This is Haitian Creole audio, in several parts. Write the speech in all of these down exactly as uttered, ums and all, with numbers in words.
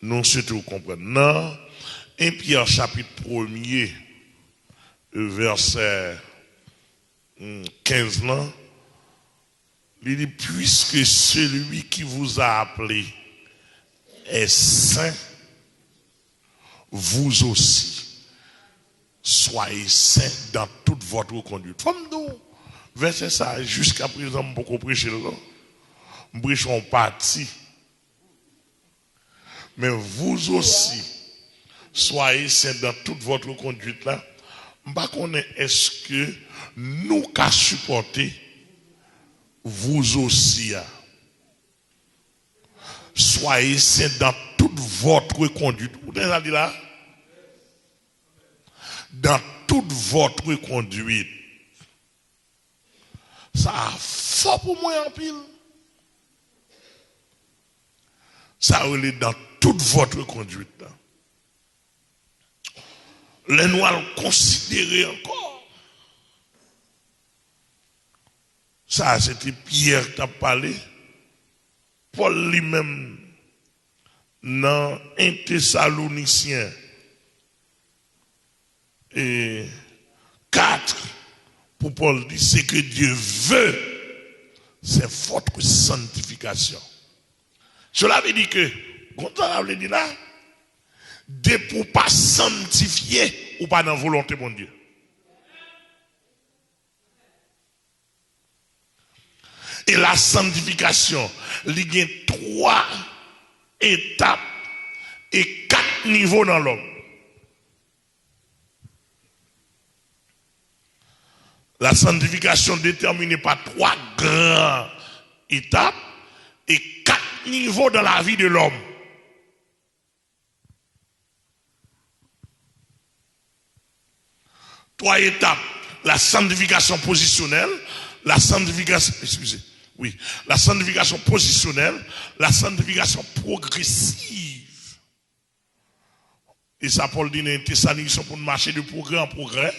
Nou swete w konprann. Nan en Pyè chapit premye, vèsè, hmm, kenz lan, li di, puisque celui qui vous a appelé est saint, vous aussi, soyez saints dans toute votre conduite. Fò m di w, vèsè sa a, jiskaprezan, m poko preche l, non. M preche yon pati. Men vous aussi, soyez saints dans toute votre conduite la. M pa konnen èske nou ka sipòte vous aussi a. Soyez saints dans toute votre conduite. Ou tande sa l di la? Dans toute votre conduite. Sa a fò pou mwen anpil. Sa rele dans toute votre conduite la. Lè nou al konsidere ankò, sa a se te Pyè k t ap pale. Pòl li menm, nan en Tesalonisyen, e, kat, pou Pòl di, ce que Dieu veut, c'est votre sanctification. Cela veut dire que, konn sa sa vle di la, depi w pa sanntifye, ou pa nan volonte Bondye. E la santifikasyon, li gen twa etap e kat nivo nan lòm. La sanctification déterminée par trois grandes étapes et quatre niveaux dans la vie de l'homme. Trois étapes. La sanctification positionnelle, la sanctification, excusez, oui, la sanctification positionnelle, la sanctification progressive. E sa Pòl di nan Tesalonisyen pou n mache de progrès en progrès.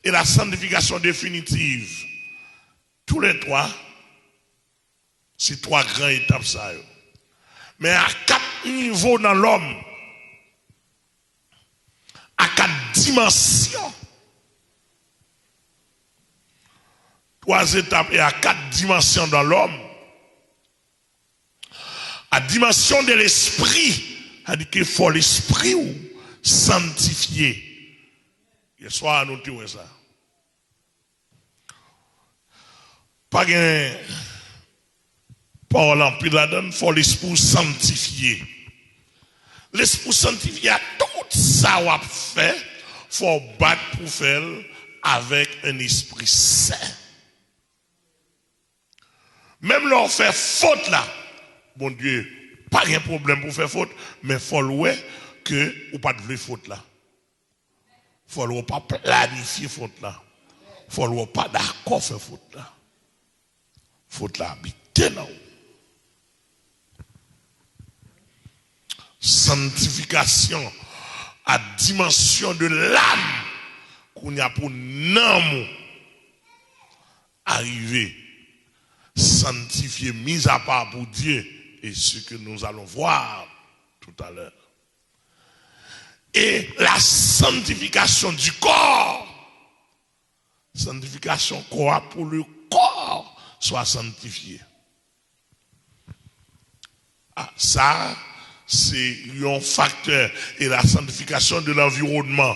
E la sanctification définitive. Tous les trois, se twa gran etap sa yo. Men a kat nivo nan lòm, a kat dimansyon, twa etap e a kat dimansyon nan lòm, a dimansyon de lespri, sa di ke fò lespri w santifye. Yèswa nou te wè sa. Pa gen pawòl anpil ladan l, fò lespri w santifye. Lespri w santifye a, tout sa w ap fè, fò w bat pou fè l avèk yon espri sen. Menm lè w fè fot la, Bondye pa gen pwoblèm pou fè fot, men fò l wè ke ou pa t vle fot la. Fò l wè w pa planifye fot la. Fò l wè w pa dakò fè fot la. Fot la abite nan ou. Santifikasyon a dimansyon de l'âme. Kounye a pou nanm ou arive santifye, mis à part pour Dieu, et ce que nous allons voir tout à l'heure. Et la sanctification du corps. Santifikasyon kò a, pour le corps soit sanctifié. Ah, sa, se yon faktè. Et la sanctification de l'environnement.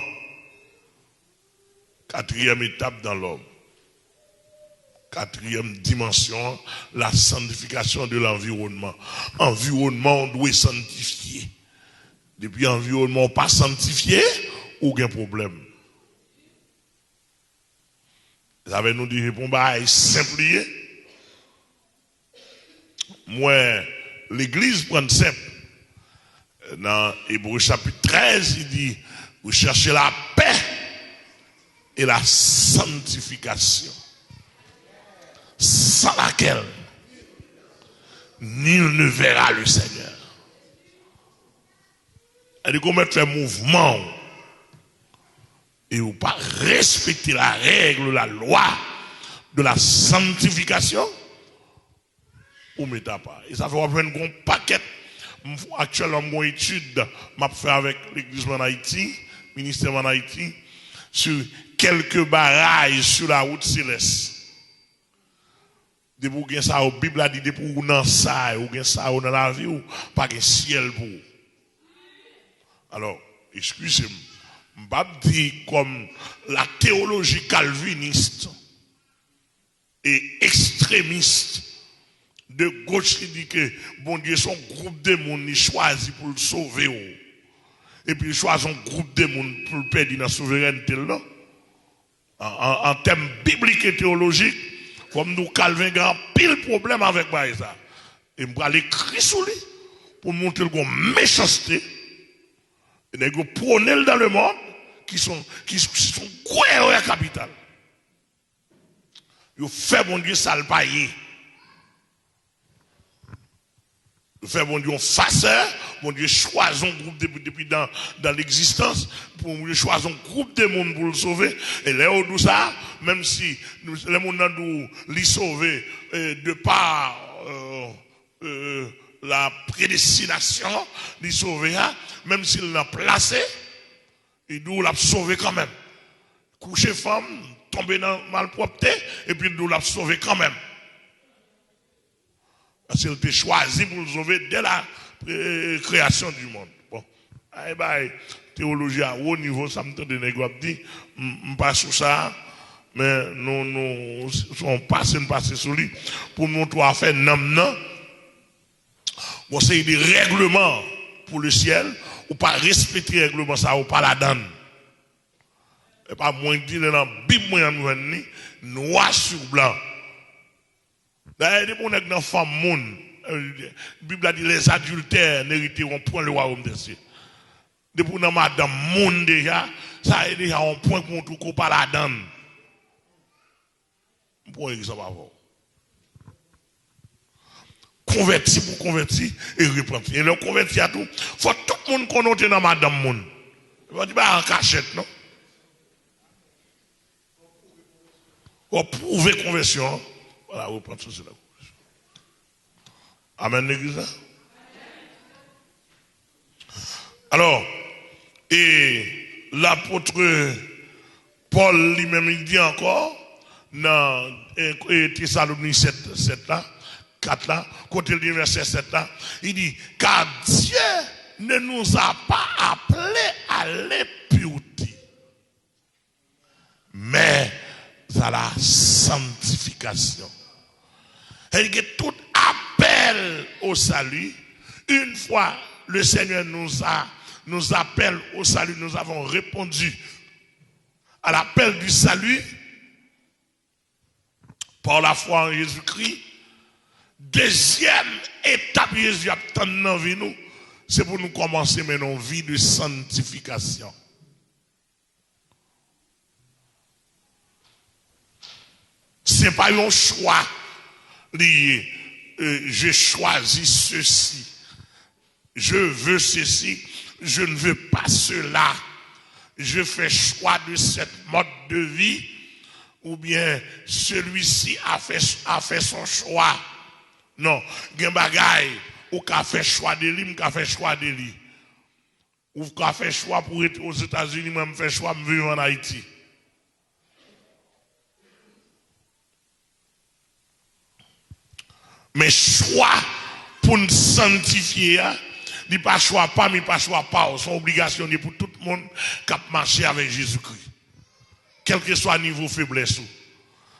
Katriyèm etap nan lòm. Katriyèm dimansyon an, la sanctification de l'environnement. Anviwònman w dwe santifye. Depi anviwònman w pa santifye, ou gen pwoblèm. Sa vle nou di, se pou yon bagay senp li ye. M wè legliz pran l senp. Nan Ebre chapit trèz, li di, recherchez la paix et la sanctification, sans laquelle nul ne verra le Seigneur. Sa di ke w mèt fè mouvman w e ou pa respekte la règle, la loi de la sanctification, ou met apa. E sa fè w ap jwenn gon pakèt M, aktyèlman, m gon etid m ap fè avèk legliz mwen an Ayiti, ministè mwen an Ayiti, sur quelques barrages sur la route céleste. Depi w gen sa yo, Bib la di, depi w nan sa yo, ou gen sa yo nan lavi w, pa gen syèl pou ou. Alò, eskize m, m p ap di kòm la théologie calviniste et extrémiste de gauche ki di ke Bondye se yon gwoup de moun li chwazi pou l sove w, epi li chwazi yon gwoup de moun pou l pèdi nan souverènte l, non. An, an, an tèm biblik e teyolojik, fò m di w Kalven gen anpil pwoblèm avèk bagay sa. E m pral ekri sou li pou m montre l gon mechanste. E nèg yo pwone l dans le monde, ki son, ki, ki son gwo erè kapital. Yo fè Bondye sa l pa ye. Yo fè Bondye yon fasè, Bondye chwazi yon gwoup depi, depi dan, dan legzistans, pou Bondye chwazi yon gwoup de moun pou l sove. E lè yo di w sa, menm si nou, lè moun nan di w li sove, eh, de pa, eh, eh, la predestinasyon, li sove a, menm si l nan plase, li di w l ap sove kanmenm. Kouche fanm, tonbe nan malpwòpte, epi l di w l ap sove kanmenm. Paske l te chwazi pou l sove dè la, eh, création du monde. Bon, ay bay teyoloji a wo nivo, sa m tande nèg yo ap di, m, m pa sou sa, men nou, nou, se yon pase n pase sou li, pou nou tou afè nanm nan, gon seri de règleman pou le syèl, ou pa respekte règleman sa, ou pa ladan l. E pa mwen ki di, nan Bib mwen an nou jwenn li, noir sur blanc. Dayè, depi yon nèg nan fanm moun, eh, Bib la di, les adultères n'hériteront point le royaume des cieux. Depi w nan madanm moun deja, sa e deja yon pwen pou montre w ke w pa ladan l. M pran yon egzanp avè w. Konvèti pou konvèti e repanti. E lè w konvèti a tou, fò tout moun konnen w te nan madanm moun. Fò w di pa an kachèt, non. Fò w pwouve konvèsyon an. Vwala, repanti se la konvèsyon. Amèn, legliz la. Alò, e lapot Pòl li menm, li di ankò nan, e, e, Tesalonisyen sèt, sèt la, kat la, kote li di vèsè sèt la, li di, car Dieu ne nous a pas appelés à l'impureté, mais à la sanctification. Sa vle di ke tout apèl o sali, une fois le Seigneur nous a, nous appelle au salut, nous avons répondu à l'appel du salut par la foi en Jésus-Christ. Dezyèm etap Jezi ap tann nan vi nou, se pou nou kòmanse mennen yon vi de santifikasyon. Se pa yon chwa li ye, euh, je choisis ceci, je veux ceci, je ne veux pas cela, je fais choix de cette mode de vie, oubyen celui-ci a fait, a fait son choix. Non, gen bagay, ou ka fè chwa de li, m ka fè chwa de li. Ou ka fè chwa pou w rete Ozetazini, mwen m fè chwa m viv ann Ayiti. Men chwa pou n sanntifye a, li pa chwa pa m, li pa chwa pa w. Se yon obligasyon li ye pou tout moun k ap mache avèk Jezikri. Kèlkeswa nivo feblès ou,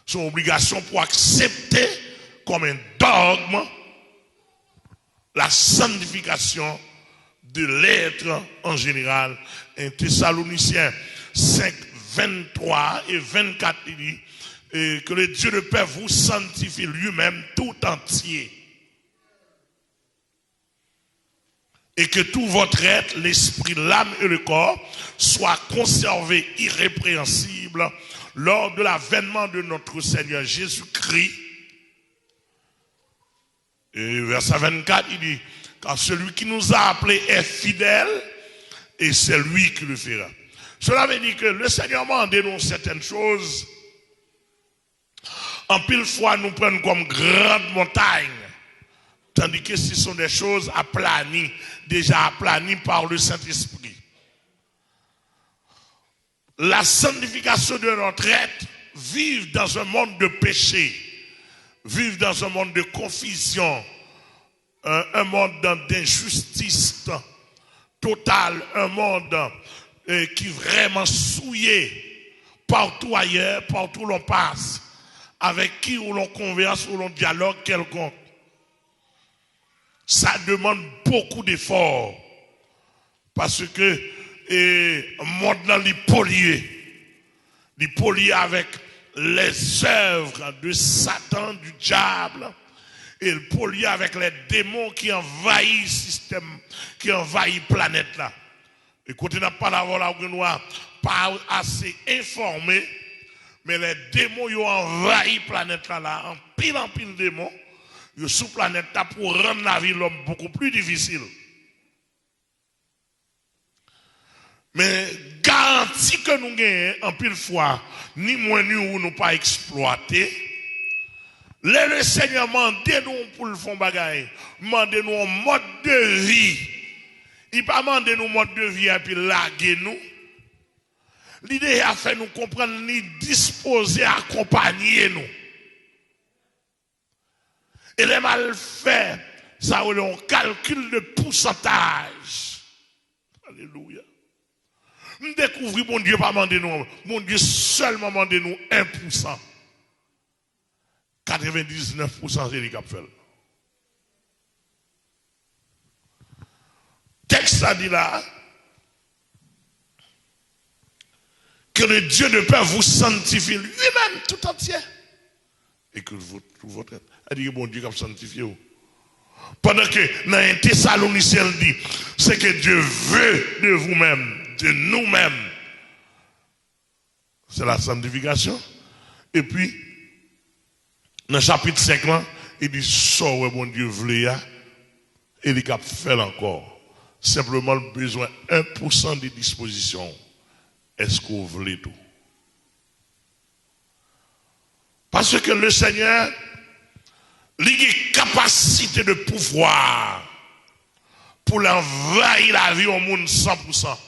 se yon obligasyon pou w aksepte kòm un dogme la sanctification de l'être en général. En Thessaloniciens cinq, vingt-trois et vingt-quatre, il dit, euh, que le Dieu de paix vous sanctifie lui-même tout entier. Et que tout votre être, l'esprit, l'âme et le corps, soient conservés irrépréhensibles lors de l'avènement de notre Seigneur Jésus-Christ. Et verset vingt-quatre, il dit, car celui qui nous a appelés est fidèle et c'est lui qui le fera. Cela veut dire que le Seigneur mande nou certaines choses. Anpil fwa, nou pran l kòm grand montagne. Tandis que ce sont des choses aplanies, déjà aplanies par le Saint-Esprit. La sanctification de notre être, vivre dans un monde de péché, vivre dans un monde de confusion, un, un monde d'injustice totale, un monde, euh, qui vraiment souillé partout ailleurs, partout où l'on passe, avec qui où l'on converse, où l'on dialogue quelconque. Ça demande beaucoup d'efforts. Paske, e, mond lan, li polye. Li polye avèk les œuvres de Satan, du diable, e l polye avèk les démons ki anvayi sistèm, ki anvayi planèt la. E kote n ap pale avè w la, ou gen dwa pa ase enfòme, men les démons yo anvayi planèt la, la, anpil, anpil demon, yo sou planèt la pou rann lavi lòm bokou pli difisil. Men garanti ke nou genyen, anpil fwa, ni mwen ni ou, nou pa eksplwate. Lè Lesenyè mande nou pou l fè yon bagay, mande nou yon mòd de vi, li pa mande nou mòd de vi a epi l lage nou. Li deja fè nou konprann li dispoze akonpanye nou. E lè m al fè sa yo rele yon kalkil de pousantaj. Alelouya. M dekouvri Bondye pa mande nou, Bondye sèlman mande nou en pousan. Katrevendiznèf pousan se li k ap fè l. Tèks la di la, que le Dieu de paix vous sanctifie lui-même tout entier, et que vous, tout votre être. Sa di ke Bondye k ap sanntifye w. Pandan ke nan en Tesalonisyen, l di, ce que Dieu veut de vous-même, de nous-mêmes, c'est la sanctification. Epi, nan chapit senk lan, li di, sa w wè Bondye vle a, e li k ap fè l ankò. Senpleman, l bezwen en pousan de dispozisyon w. Èske w vle tou? Paske Lesenyè, li gen kapasite de pouvwa pou l anvayi lavi yon moun san pou san.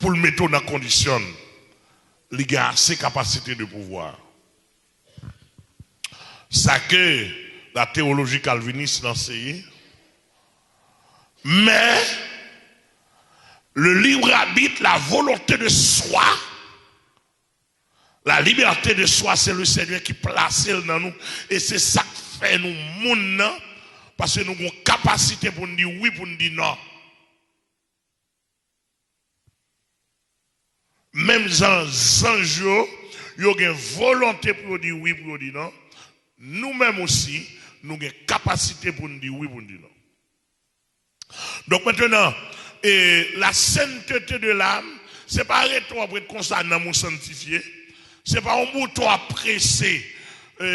Pou l mete w nan kondisyon l, li gen ase kapasite de pouvwa. Sa ke la théologie calviniste l anseye, mais le libre arbitre, la volonté de soi, la liberté de soi, c'est le Seigneur ki plase l nan nou, e se sa k fè nou moun nan, paske nou gen kapasite pou n di wi, pou n di non. Menm jan zanj yo, yo gen volonte pou yo di wi, pou yo di non, nou menm osi, nou gen kapasite pou n di wi, pou n di non. Donk, mentnan, e, la sainteté de l'âme, se pa rete w ap ret konsa, nanm ou sanntifye. Se pa yon bouton w ap prese, e,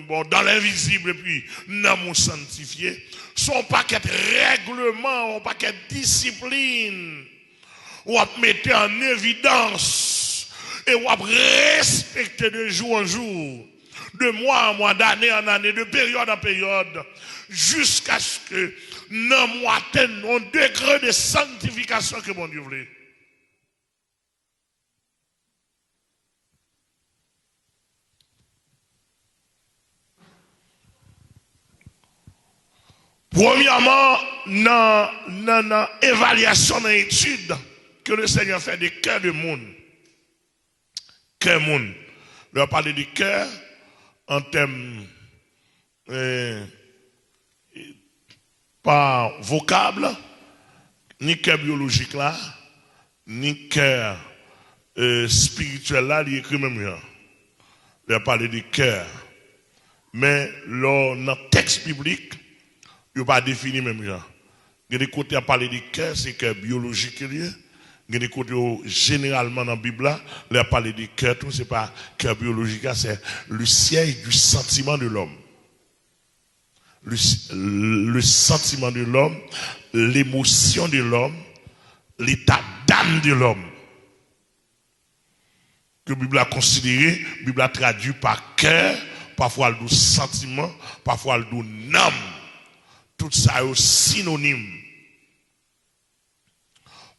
bon, dans l'invisible, epi nanm ou sanntifye. Se yon pakèt règleman, yon pakèt disiplin w ap mete an evidans e w ap respekte de jou an jou, de mwa an mwa, d'ane an ane, de peryòd an peryòd, jiskaske nanm ou atenn yon degre de sanntifikasyon ke Bondye vle. Premyèman, nan, nan, nan evalyasyon, nan etid ke Lesenyè fè de kè de moun. Kè moun. Lè yo pale de kè, an tèm, eh, pa vokab, ni kè byolojik la, ni kè, eh, espirityèl la, li ekri menm jan. Lè yo pale de kè. Men, lè w nan tèks biblik, yo pa defini menm jan. Gen de kote y ap pale de kè, se kè byolojik ke li ye. Gen de kote yo, jeneralman nan Bib la, lè y ap pale de kè tou, se pa kè byolojik la, c'est le siège du sentiment de l'homme. Le, le sentiment de l'homme, l'émotion de l'homme, l'état d'âme de l'homme. ke Bib la konsidere, Bib la tradui pa kè, pafwa l di w santiman, pafwa l di w nanm. Tout sa yo sinonim.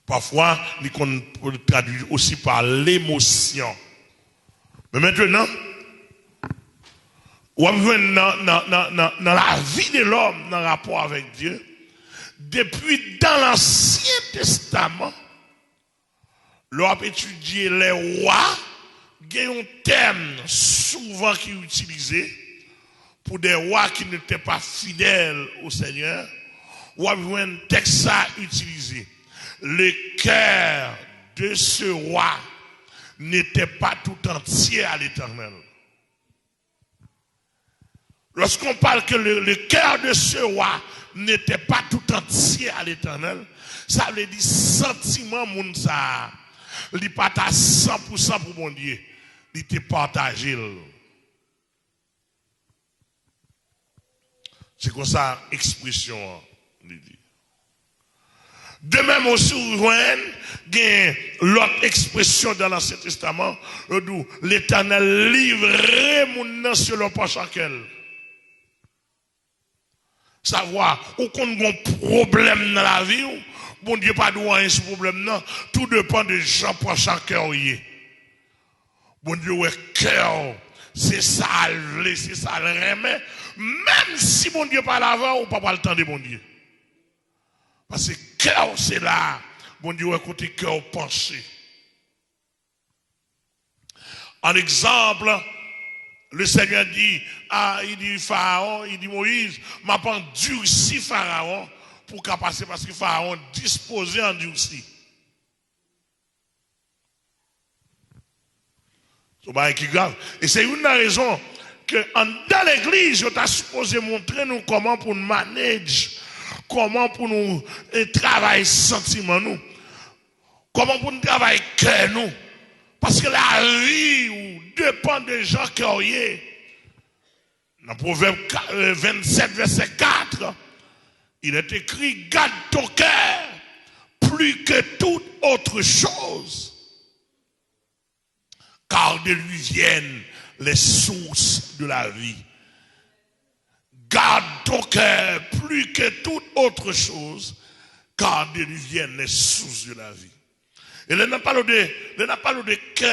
Pafwa, li konn tradui osi pa lemosyon. Men mentnan, w ap jwenn nan, nan, nan, nan, nan lavi de lòm, nan rapò avèk Dye, depi dan Lansyen Testaman, lè w ap etidye lè wa, gen yon tèm souvan ki itilize pour des rois qui n'étaient pas fidèles au Seigneur, w ap jwenn tèks sa itilize. Le cœur de ce roi n'était pas tout entier à l'Éternel. Lorsqu'on parle que le, le cœur de ce roi n'était pas tout entier à l'Éternel, sa vle di santiman moun sa a, li pa t a san pou san pou Bondye, li te pataje l. Se konsa ekspresyon an li di. De menm osi, ou jwenn gen lòt ekspresyon dan Lansyen Testaman, yo di w, Letènèl livre moun nan selon panch a kè l. Savwa, ou konn gen yon pwoblèm nan lavi w, Bondye pa di w anyen sou pwoblèm nan, tou depann de jan panch a kè w ye. Bondye wè kè w, se sa l vle, se sa l renmen. Menm si Bondye pale avè w, ou pa pral tande Bondye. Paske kè w se la, Bondye wè kote kè w panche. An egzanp, le Seigneur di, a, li di Farawon, li di Moyiz, m ap andisi Farawon pou w ka pase, paske Farawon dispoze andisi. Se yon bagay ki grav. E se youn nan rezon ke anndan legliz, yo ta sipoze montre nou kòman pou n manage, kòman pou nou, eh, travay santiman nou, kòman pou n travay kè nou. Paske lavi w depann de jan kè w ye. Nan Pwovèb ka-, euh, vennsenk, vèsè kat, il est écrit, garde ton cœur plus que toute autre chose, car de lui viennent les sources de la vie. Garde ton cœur plus que toute autre chose, car de lui viennent les sources de la vie. E lè n ap pale de, lè n ap pale de kè,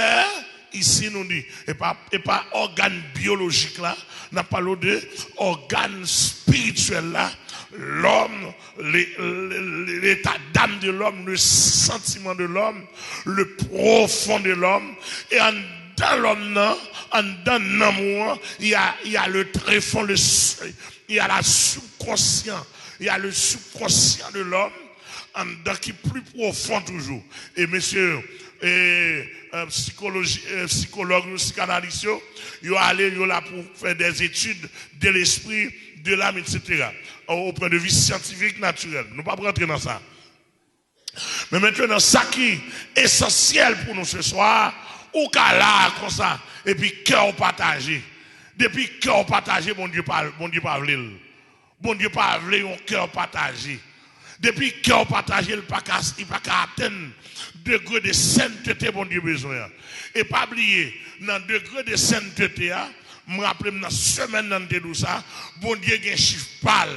isi nou di, e pa, e pa ògàn byolojik la, n ap pale de ògàn espirityèl la, lòm, le, le, le, l'état d'âme de l'homme, le sentiment de l'homme, le profond de l'homme, e anndan lòm nan, anndan nanm ou an, il y a, il y a le tréfond, le, il y a la subconscient, il y a le subconscient de l'homme, anndan ki pli pwofon toujou. E mesye, e, e, psikoloji, e, psikològ yo, psikanalis yo, yo ale, yo la pou fè des études de l'esprit, de l'âme, et cetera. Au, au point de vue scientifique, naturel. Nou p ap rantre nan sa. Men mentnan, sa ki esansyèl pou nou se swa, ou ka la konsa, epi kè w pataje. Depi kè w pataje, Bondye pa, Bondye pa vle l. Bondye pa vle yon kè pataje. Depi kè w pataje, li pa ka, li pa ka atenn degre de sentete Bondye bezwen an. E pa bliye, nan degre de sentete a, m raple m nan semèn nan n te di w sa, Bondye gen chif pa l,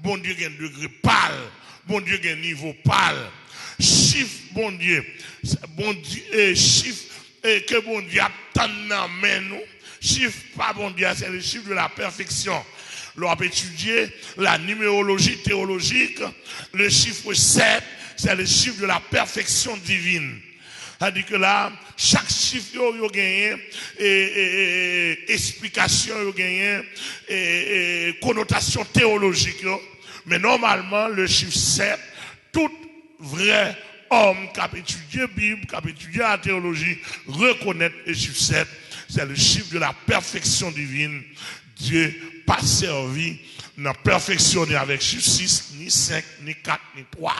Bondye gen degre pa l, Bondye gen nivo pa l. Chif Bondye, Bondye, e chif, e ke Bondye ap tann nan men nou, chif pa Bondye a, c'est le chiffre de la perfection. Lè w ap etidye la numérologie théologique, le chiffre sept, c'est le chiffre de la perfection divine. Sa di ke la, chak chif yo, yo genyen, e, e, e, e, esplikasyon, yo genyen, e, e, konotasyon teyolojik yo. Men nòmalman, le chiffre sept, tout vrè òm k ap etidye Bib, k ap etidye la teyoloji, rekonèt le chiffre sept, c'est le chiffre de la perfection divine. Dye pa sèvi nan pèfeksyone avèk chif sis, ni senk, ni kat, ni twa.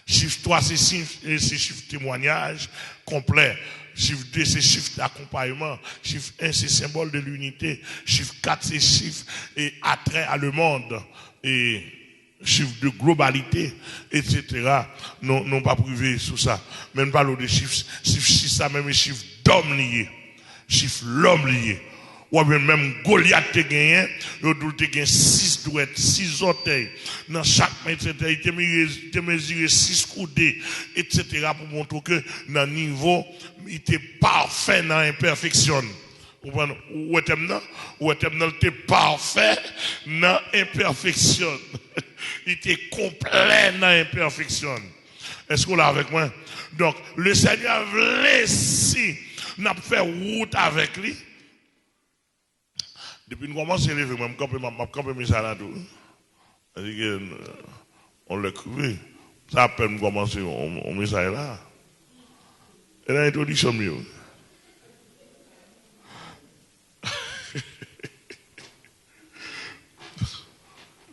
Chif twa se chif, se chif temwanyaj konplè. Chif de se chif d'akompayman. Chif en se symbole de l'unité. Chif kat se chif e attrait à le monde. E chif de globalite, etsetera. Nou, nou p ap rive sou sa. Men n pale w de chif, chif sis la, menm e chif dòm li ye. Chif lòm li ye. W ap jwenn menm Golyat te genyen, yo di w te gen sis dwèt, sis zòtèy nan chak men, etsetera. Li te mire, te mezire sis koude, etsetera, pou montre w ke nan nivo, li te pafè nan enpèfeksyon. Ou konprann? Ou wè tèm nan? Ou wè tèm nan, li te pafè nan enpèfeksyon. Li te konplè nan enpèfeksyon. Èske w la avèk mwen? Donk, Lesenyè vle si n ap fè wout avèk li. Depi n kòmanse leve, mwen, m kanpe, m ap, m ap kanpe mesaj la tou. Sa vle di ke, yon lè krive. Sa apèn m kòmanse yon, yon mesaj la. E nan entwodiksyon m ye, wi.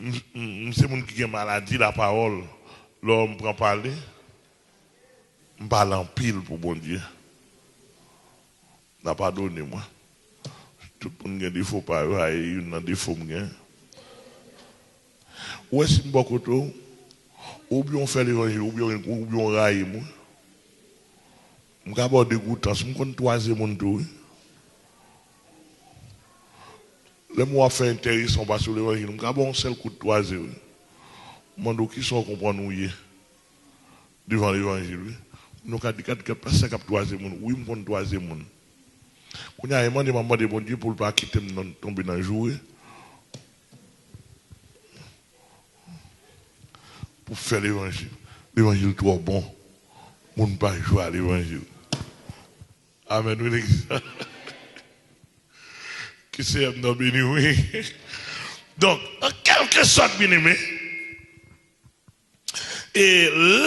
M, m, m se moun ki gen maladi lapawòl. Lè m pran pale, m pale anpil pou Bondye. N a padone mwen. Tout moun gen defo pa yo, sa e youn nan defo m gen. Ou wè si m bò kote w, oubyen w fè levanjil, oubyen, oubyen w rayi mwen. M ka ba w degoutans, m konn twaze moun tou, wi. Lè m wè w ap fè enteresan, w pa sou levanjil, m ka ba w yon sèl kout twaze, wi. M mande w kisa w konprann ou ye devan levanjil, wi. Nou ka di, gad, gad pastè k ap twaze moun. Wi, m konn twaze moun. Kounye a, e mande m ap mande Bondye pou l pa kite m nan, tonbe nan joure pou fè levanjil. Levanjil twò bon. Moun pa jwe a levanjil. Amèn, wi, legliz. Ke Seyè m nan beni, wi. Donk, an kèlkesòt, byeneme, e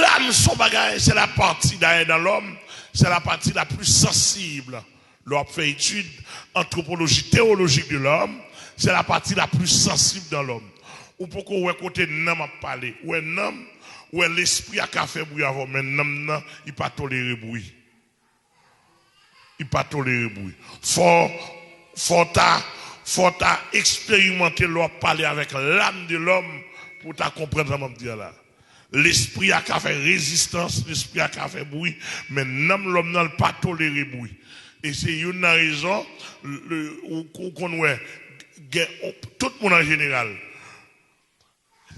lam se yon bagay, c'est la partie d'ailleurs dans l'homme, c'est la partie la plus sensible. Lè w ap fè etid antwopoloji tewolojik de lòm, c'est la partie la plus sensible dans l'homme. Ou poko wè kote nanm ap pale. Ou wè nanm, ou wè lespri a ka fè bri avè w, men nanm nan, li pa tolere bri. Li pa tolere bri. Fò, fò w ta, fò w ta eksperimante lè w ap pale avèk lam de lòm pou w ta konprann sa m ap di a la. Lespri a ka fè rezistans, lespri a ka fè bri, men nanm lòm nan, l pa tolere bri. E se youn nan rezon, le, ou, ou konn wè, gen, tout moun an jeneral,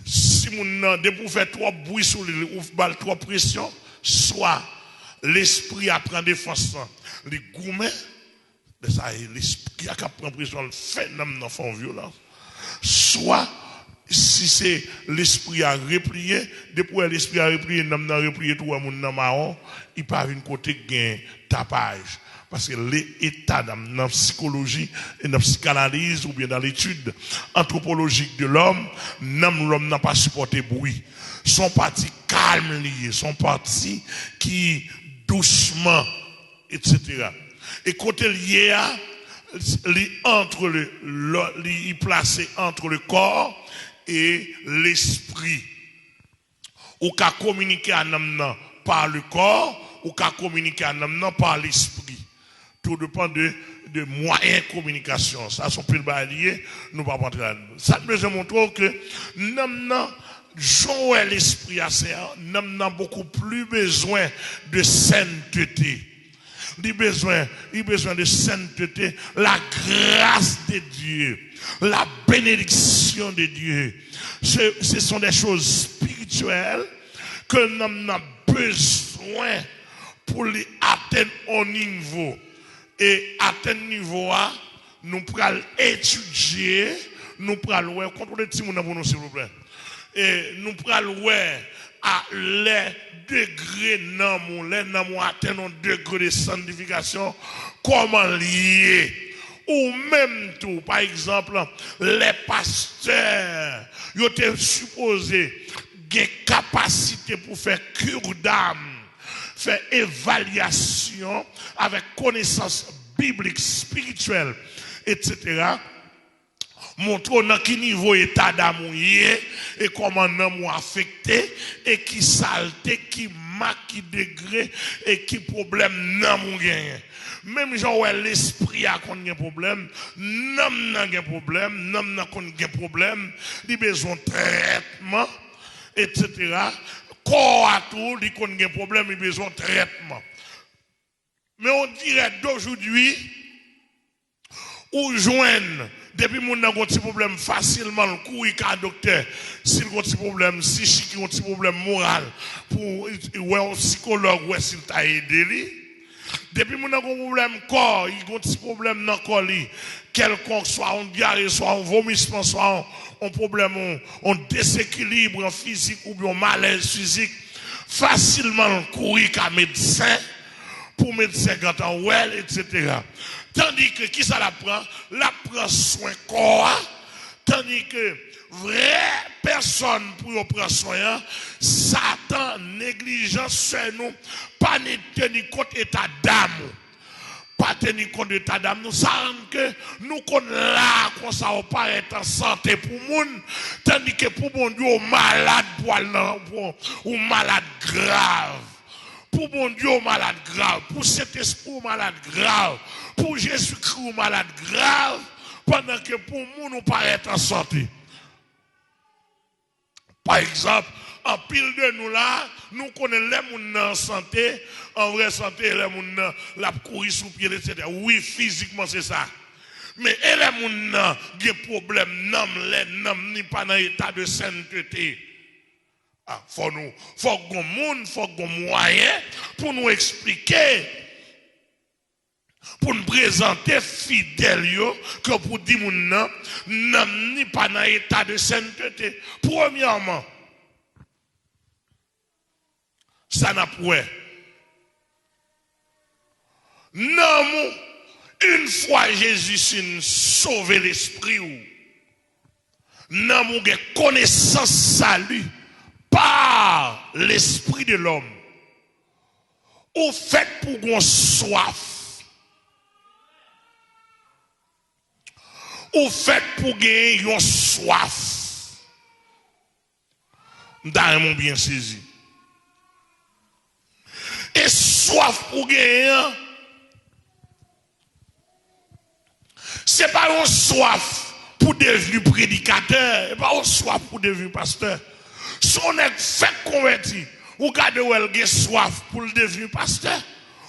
si moun nan, depi w fè twòp bri sou li, ou ba l twòp presyon, swa lespri a pran defans lan, li goumen, lè sa a, e lespri a k ap pran presyon, l fè nanm nan fè yon vyolans. Swa, si se lespri a repliye, depi w wè lespri a repliye, nanm nan repliye tou, w wè moun nan mawon, li pa vin kote k gen tapaj. Paske le eta nanm nan sikoloji e nan psikanaliz oubyen dans l'étude anthropologique de l'homme, nanm lòm nan pa sipòte bri. Se yon pati kalm li ye, se yon pati ki dousman, etsetera. E kote l ye a, li entre le, le, li, li plase entre le corps et l'esprit. Ou ka kominike a nanm nan par le corps, ou ka kominike a nanm nan par l'esprit. Tout dépend de, de mwayen kominikasyon. Sa se yon pil bagay li ye, nou p ap antre ladan. Sa n bezwen montre w ke nanm nan, jan w wè lespri a, se nanm nan beaucoup plus besoin de sainteté. Li bezwen, li bezwen de sainteté, la grâce de Dieu, la bénédiction de Dieu. Ce, ce sont des choses spirituelles ke nanm nan bezwen pou li atenn yon nivo. E atenn nivo a, nou pral etidye, nou pral wè, kontwole timoun nan pou nou, silvouplè. E nou pral wè a lè degre nanm ou, lè nanm ou atenn yon degre de santifikasyon, kòman l ye. Ou menm tou, pa egzanp, lè pastè yo te sipoze gen kapasite pou fè cure d'âme, fè evalyasyon avèk konesans biblik, espirityèl, etsetera. Montre w nan ki nivo eta d'âme ou ye, e kòman nanm ou afekte, e ki salte, ki mak, ki degre, e ki pwoblèm nanm ou genyen. Menm jan w wè lespri a konn gen pwoblèm, nanm nan gen pwoblèm, nanm nan konn gen pwoblèm, li bezwen trètman, etsetera. Kò a tou, li konn gen pwoblèm, li bezwen trètman. Men on dirè dojou dwi, ou jwenn, depi moun nan gon ti pwoblèm, fasilman l kouri ka doktè. Si l gon ti pwoblèm sichik, gon ti pwoblèm moral, pou wè yon sikològ, wè si l ta ede li. Depi moun nan gon pwoblèm kò, li gon ti pwoblèm nan kò li, kèlkonk, swa yon dyare, swa yon vomisman, swa yon, yon pwoblèm, yon, yon desekilib, yon fizik oubyen yon malèz fizik, fasilman l kouri ka medsen, pou medsen gentan wè l, etsetera. Tandike, kisa l ap pran? L ap pran swen kò a, tandike vrè pèsòn pou yo pran swen an, Satan, neglijans fè nou pa ni teni kont eta dam ou. Pa teni kont eta dam nou. Sa rann ke nou konn la konsa, ou parèt an sante pou moun, tandike pou Bondye, ou malad pou al nan, pou, ou malad grav. Pou Bondye, ou malad grav. Pou Sentespri, ou malad grav. Pou Jezikri, ou malad grav. Pandan ke pou moun, ou parèt an sante. Pa egzanp, anpil de nou la, nou konnen lè moun nan an sante, an vrè sante, lè moun nan, l ap kouri sou pye l, etsetera. Wi, fizikman, se sa. Men e lè moun nan gen pwoblèm nanm, lè nanm ni pa nan eta de sentete? A, fò nou, fòk gon moun, fòk gon mwayen pou nou eksplike, pou n prezante fidèl yo, ke pou di moun nan, nanm ni pa nan eta de sentete. Premyèman, sa n ap wè, nanm ou, une fois Jésus fin sove lespri w, nanm ou gen konesans sali par l'esprit de l'homme. Ou fèt pou gon swaf. Ou fèt pou gen yon swaf. M ta renmen w byen sezi. E swaf ou genyen an, se pa yon swaf pou devni predikatè, se pa yon swaf pou devni pastè. Si yon nèg fèk konvèti, ou gade wè l gen swaf pou l devni pastè,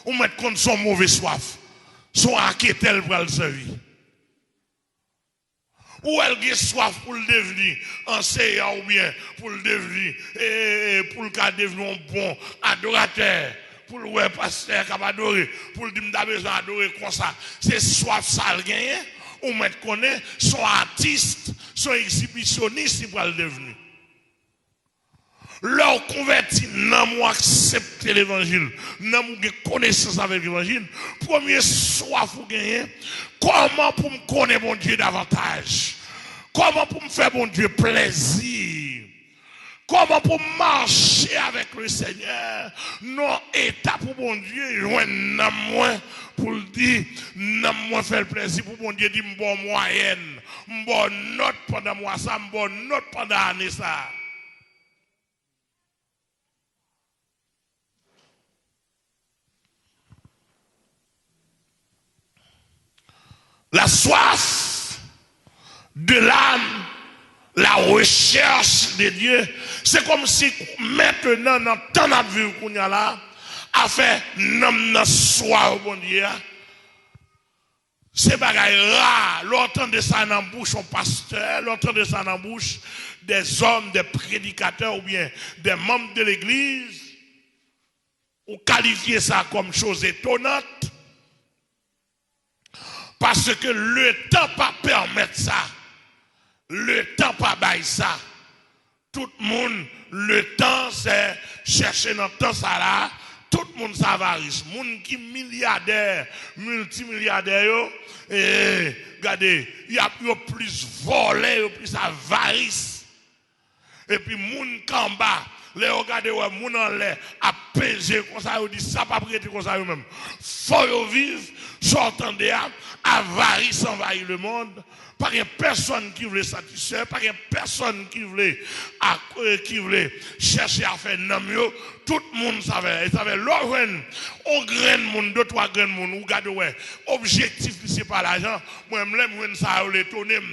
ou mèt konn se yon move swaf. Se yon aketè l pral sèvi. Ou wè l gen swaf pou l devni anseyan oubyen pou l devni, e, e, e, pou l ka devni yon bon adoratè, pou l wè pastè k ap adore, pou l di, "M ta bezwen adore konsa." Se swaf sa l genyen, ou mèt konnen se yon atis, se yon egzibisyonis li pral devni. Lè w konvèti, nanm ou aksepte levanjil, nanm ou gen konesans avèk levanjil, premye swaf ou genyen, kòman pou m konnen Bondye davantaj? Kòman pou m fè Bondye plèzi? Kòman pou m mache avèk Lesenyè nan eta pou Bondye jwenn nanm mwen, pou l di, nanm mwen fè l plèzi, pou Bondye di, "M ba w mwayèn, m ba w nòt pandan mwa sa, m ba w nòt pandan ane sa a." La soif de l'âme, la recherche de Dieu, se kòmsi mentnan, nan tan n ap viv kounye a la, afè nanm nan swaf Bondye a, se bagay ra. Lè w tande sa nan bouch yon pastè, lè w tande sa nan bouch des hommes, des prédicateurs oubyen des membres de l'église, ou kalifye sa kòm chose étonnante, paske letan pa pèmèt sa, letan pa bay sa. Tout moun, letan se chèche nan tan sa la, tout moun se avaris. Moun ki milyadè, miltimilyadè yo, e, gade, y ap, yo plis vòlè, yo plis avaris. Epi moun k anba, lè yo gade wè moun anlè ap peze konsa, yo di sa p ap rete konsa yo menm. Fò yo viv, sa w tande a, avaris anvayi lemonn, Pa gen pèsonn ki vle satisfè, pa gen pèsonn ki vle ak, euh, ki vle chèche a fè nanm yo. Tout moun sa fè, e sa fè lè w jwenn on grenn moun, de twa grenn moun, ou gade w wè objektif li se pa lajan. Mwen menm lè m jwenn sa yo, l etone m.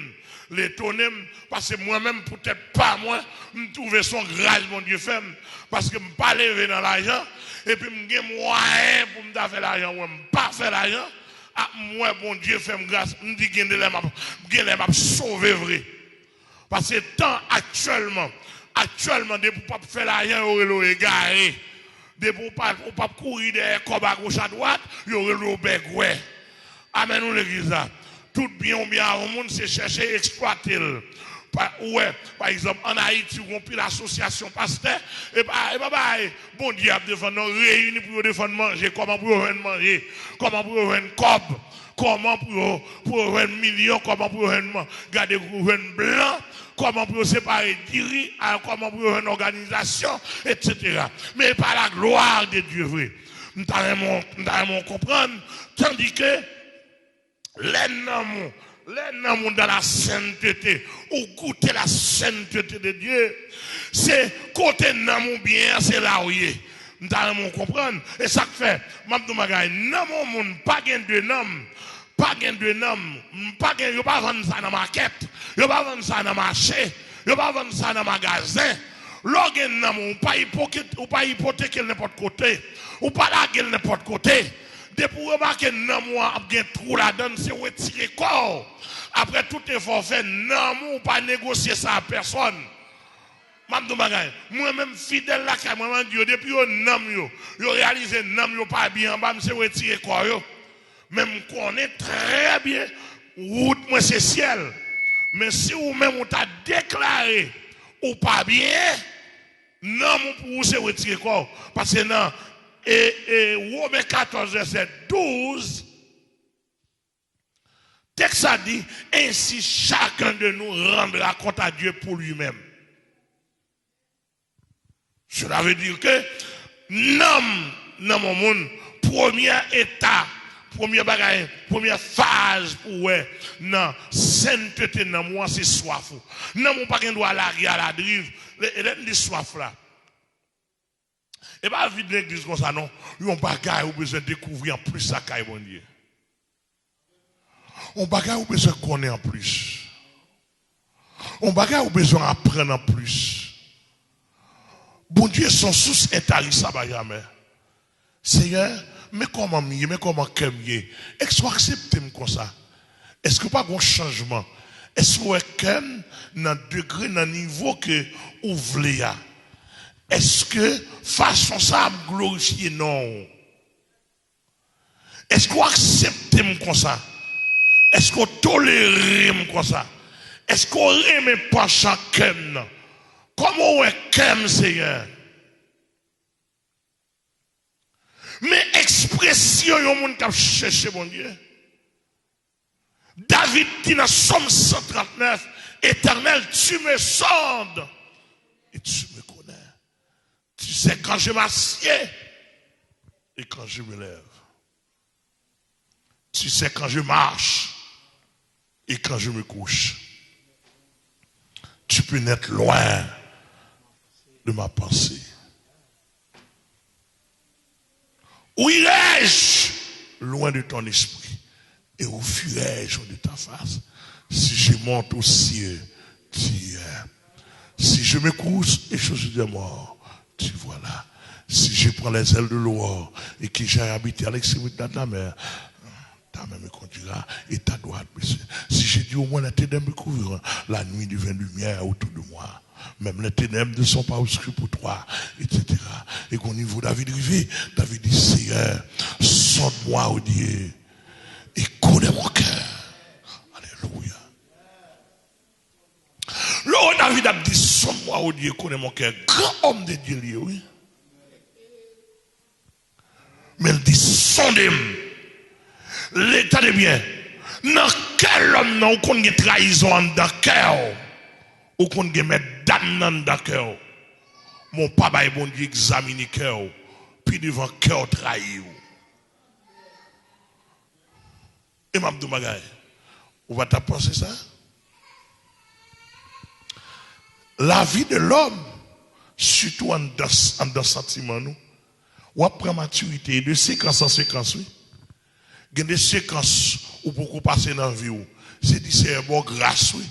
L etone m, paske mwen menm poutèt pa mwen, m twouve se on gras Bondye fè m, paske m pa leve nan lajan, epi m gen mwayen pou m ta fè lajan, mwen m pa fè lajan, a, m wè Bondye fè m gras, m di gen de lè m ap, gen lè m ap sove vre. Paske tan aktyèlman, aktyèlman, depi w p ap fè lajan, yo rele w egare. Depi w pa, w p ap kouri dèyè kòb agoch adwat, yo rele w bègwè. Amèn, ou legliz la. Tout byen ou byen a yon moun, se chèche eksplwate l. Pa, ou wè, pa egzanp, ann Ayiti, ou gen pil asosyasyon pastè, e pa, e pa bagay Bondye ap defann, non, reyini pou yo defann manje, kòman pou yo jwenn manje, kòman pou yo jwenn kòb, kòman pou yo, pou yo jwenn milyon, kòman pou yo jwenn man-, gade pou yo jwenn blan, kòman pou yo separe diri, a, kòman pou yo jwenn òganizasyon, etsetera. Men e pa la gloire de Dieu vre. M ta renmen, m ta renmen w konprann, tandike lè nanm ou, lè nanm ou dans la sainteté, ou goute la sainteté de Dieu, se kote nanm ou byen an, se la ou ye. M ta renmen w konprann. E sa k fè, m ap di w bagay, nanm yon moun pa gen de nanm, pa gen de nanm, m pa gen, yo pa vann sa nan makèt, yo pa vann sa nan mache, yo pa vann sa nan magazen. Lè w gen nanm ou, ou pa ipokrit, ou pa ipoteke l nenpòt kote, ou pa lage l nenpòt kote. Depi w remake nanm ou an ap gen twou ladan l, se retire kò w. Apre tout efò w fè, nanm ou, ou pa negosye sa a pèsonn. M ap di w bagay, mwen menm fidèl lakay mwen, mwen di yo, depi yo nanm yo, yo reyalize nanm yo pa byen anba m, se retire kò yo. Men m konnen trè byen, wout mwen se syèl. Men si ou menm ou ta deklare ou pa byen, nanm ou pou ou se retire kò w. Paske nan, e, e, Women katòz, vèsè douz, tèks la di, ainsi chacun de nous rendra compte à Dieu pour lui-même. Cela veut dire que nanm, nanm yon moun, premye eta, premye bagay, premye faz pou wè nan sentete nanm ou an, se swaf ou. Nanm ou pa gen dwa lage aladriv. Lè, lè m di swaf la, e pa vid legliz konsa non. Yon bagay ou bezwen dekouvri anplis lakay Bondye. Yon bagay ou bezwen konnen anplis. Yon bagay ou bezwen aprann anplis. Bondye se yon sous entarisab a jamè. Seyè, men kòman m ye, men kòman kè m ye. Èske w aksepte m konsa? Èske pa gen yon chanjman? Èske w wè kè m nan degre, nan nivo ke ou vle a? Èske fason sa a ap glorifye non w? Èske w aksepte m konsa? Èske w tolere m konsa? Èske w renmen panchan kè m nan? Kòman w wè kè m, Seyè? Men ekspresyon yon moun k ap chèche Bondye. David di nan Sòm san trannèf, Éternel, tu me sondes et tu me connais. Tu sais quand je m'assieds et quand je me lève. Tu sais quand je marche et quand je me couche. Tu peux naître loin de ma pensée. Où irai-je loin de ton esprit? Et où fuirai-je de ta face? Si je monte aux cieux, tu y es. Si je me couche et je suis des morts, tu vois là. Si je prends les ailes de l'aurore et que j'aille habiter à l'extrémité de la mer, ta main me conduira et ta droite me suivra. Si je dis au moins, les ténèbres me couvriront, la nuit devient lumière autour de moi. Même les ténèbres ne sont pas obscures pour toi, et cetera. E gon nivo David rive, David di, Seyè, sonde mwa, o Dye, e konnen mon kè. Alelouya. Lè David ap di, sonde mwa, o Dye, konnen mon kè, gran òm de Dye li ye, wi. Men l di, sonde m. Li, tande byen, nan kè lòm nan, ou konn gen trayizon anndan kè w. Ou konn gen mètdam nan anndan kè w. Men w pa bay Bondye egzamine kè w. Pi devan kè w trayi w. E m ap di w bagay. Ou pa t ap panse sa? Lavi de lòm, sitou anndan, anndan santiman nou, w ap pran matirite de sekans an sekans, wi. Gen de sekans ou poko pase nan vi w. Se di Seyè ba w gras, wi,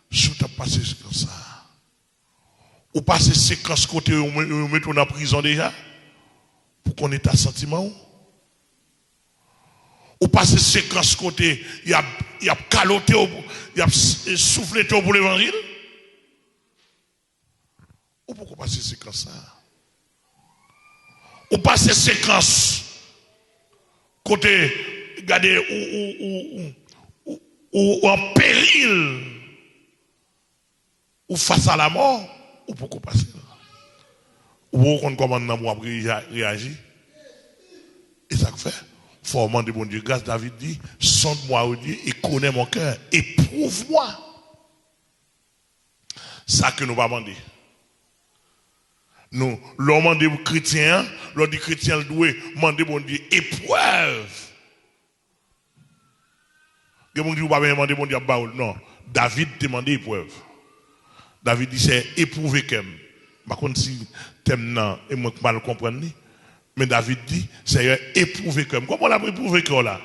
si w t ap pase sekans sa a. Ou pase sekans kote yo, yo mete w nan prizon deja pou konn eta santiman w. Ou pase sekans kote y ap, y ap kalote w, y ap s- souflete w pou levanjil. Ou poko pase sekans sa a. Ou pase sekans kote, gade, ou, ou, ou, ou, ou, ou an peril. Ou fas a lamò, ou poko pase l. Ou poko konn kòman nanm w ap reja- reyaji. E sa k fè, fò w mande Bondye gras. David di, sonde-moi, ô Dieu, et connais mon cœur. Éprouve-moi. Sa ke nou pa mande. Nou, lè w mande kretyen an, lè w di kretyen an dwe mande Bondye eprèv. Gen moun ki di ou pa bezwen mande Bondye ap ba ou l. Non. David te mande eprèv. David di, Seyè, epwouve kè m. M pa konn si tèm nan, e mwen k mal konprann li. Men David di, Seyè, epwouve kè m. Kòman l ap epwouve kè w la?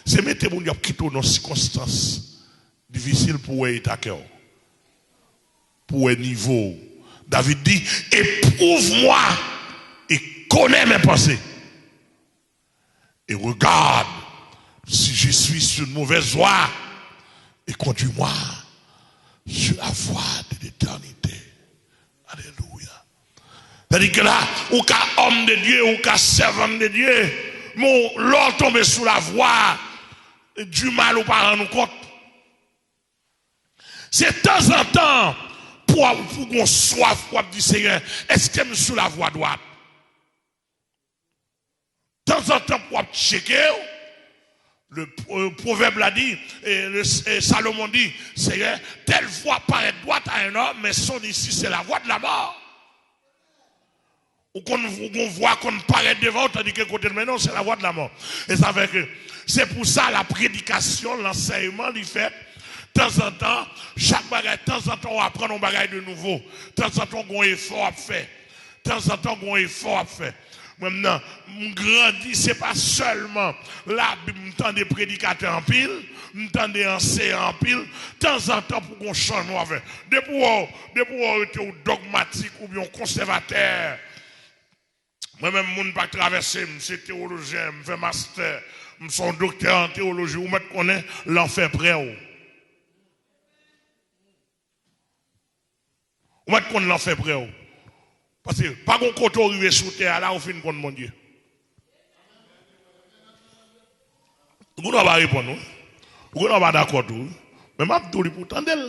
Se mete Bondye ap kite w nan sikonstans difisil pou wè eta kè w, pou wè nivo w. David di, éprouve-moi et connais mes pensées. Et regarde si je suis sur une mauvaise voie et conduis-moi sur la voie de l'éternité. Alelouya. Sètadi ke la, ou ka homme de Dieu, ou ka servante de Dieu, men lè w tonbe sou lavwa du mal, ou pa rann ou kont. Se tanzantan pou w pou gon swaf, w ap di, Seyè, èske m sou lavwa dwat? Tanzantan pou w ap tcheke w. Le, euh, pwovèb la di, e, le, e, Salomon di, Seyè, telle voie paraît droite à un homme, mais son issue, c'est la voie de la mort. Ou konn, ou gon vwa konn parèt devan w, tandike kote l mennen w, se la voie de la mort. E sa fè ke, se pou sa la predikasyon, lansèyman, li fèt tanzantan, chak bagay, tanzantan w aprann yon bagay de nouvo, tanzantan w gon efò w ap fè, tanzantan w gon efò w ap fè. Mwen menm nan, m grandi, se pa sèlman Labib, m tande predikatè anpil, m tande anseyan anpil, tanzantan pou gon chanjman w ap fè. Depi w, depi w rete w dogmatik oubyen w konsèvatè. Mwen menm, moun pa travèse, m se tewolojyen, m fè mastè, m se yon doktè an tewoloji, ou mèt konnen lanfè prè w. Ou mèt konn lanfè prè w. Paske pa gon kote w rive sou tè a la, ou fin konn Bondye. Ou gon dwa pa reponn, wi. Ou gon dwa pa dakò tou, wi. Men m ap di w li pou w tande l.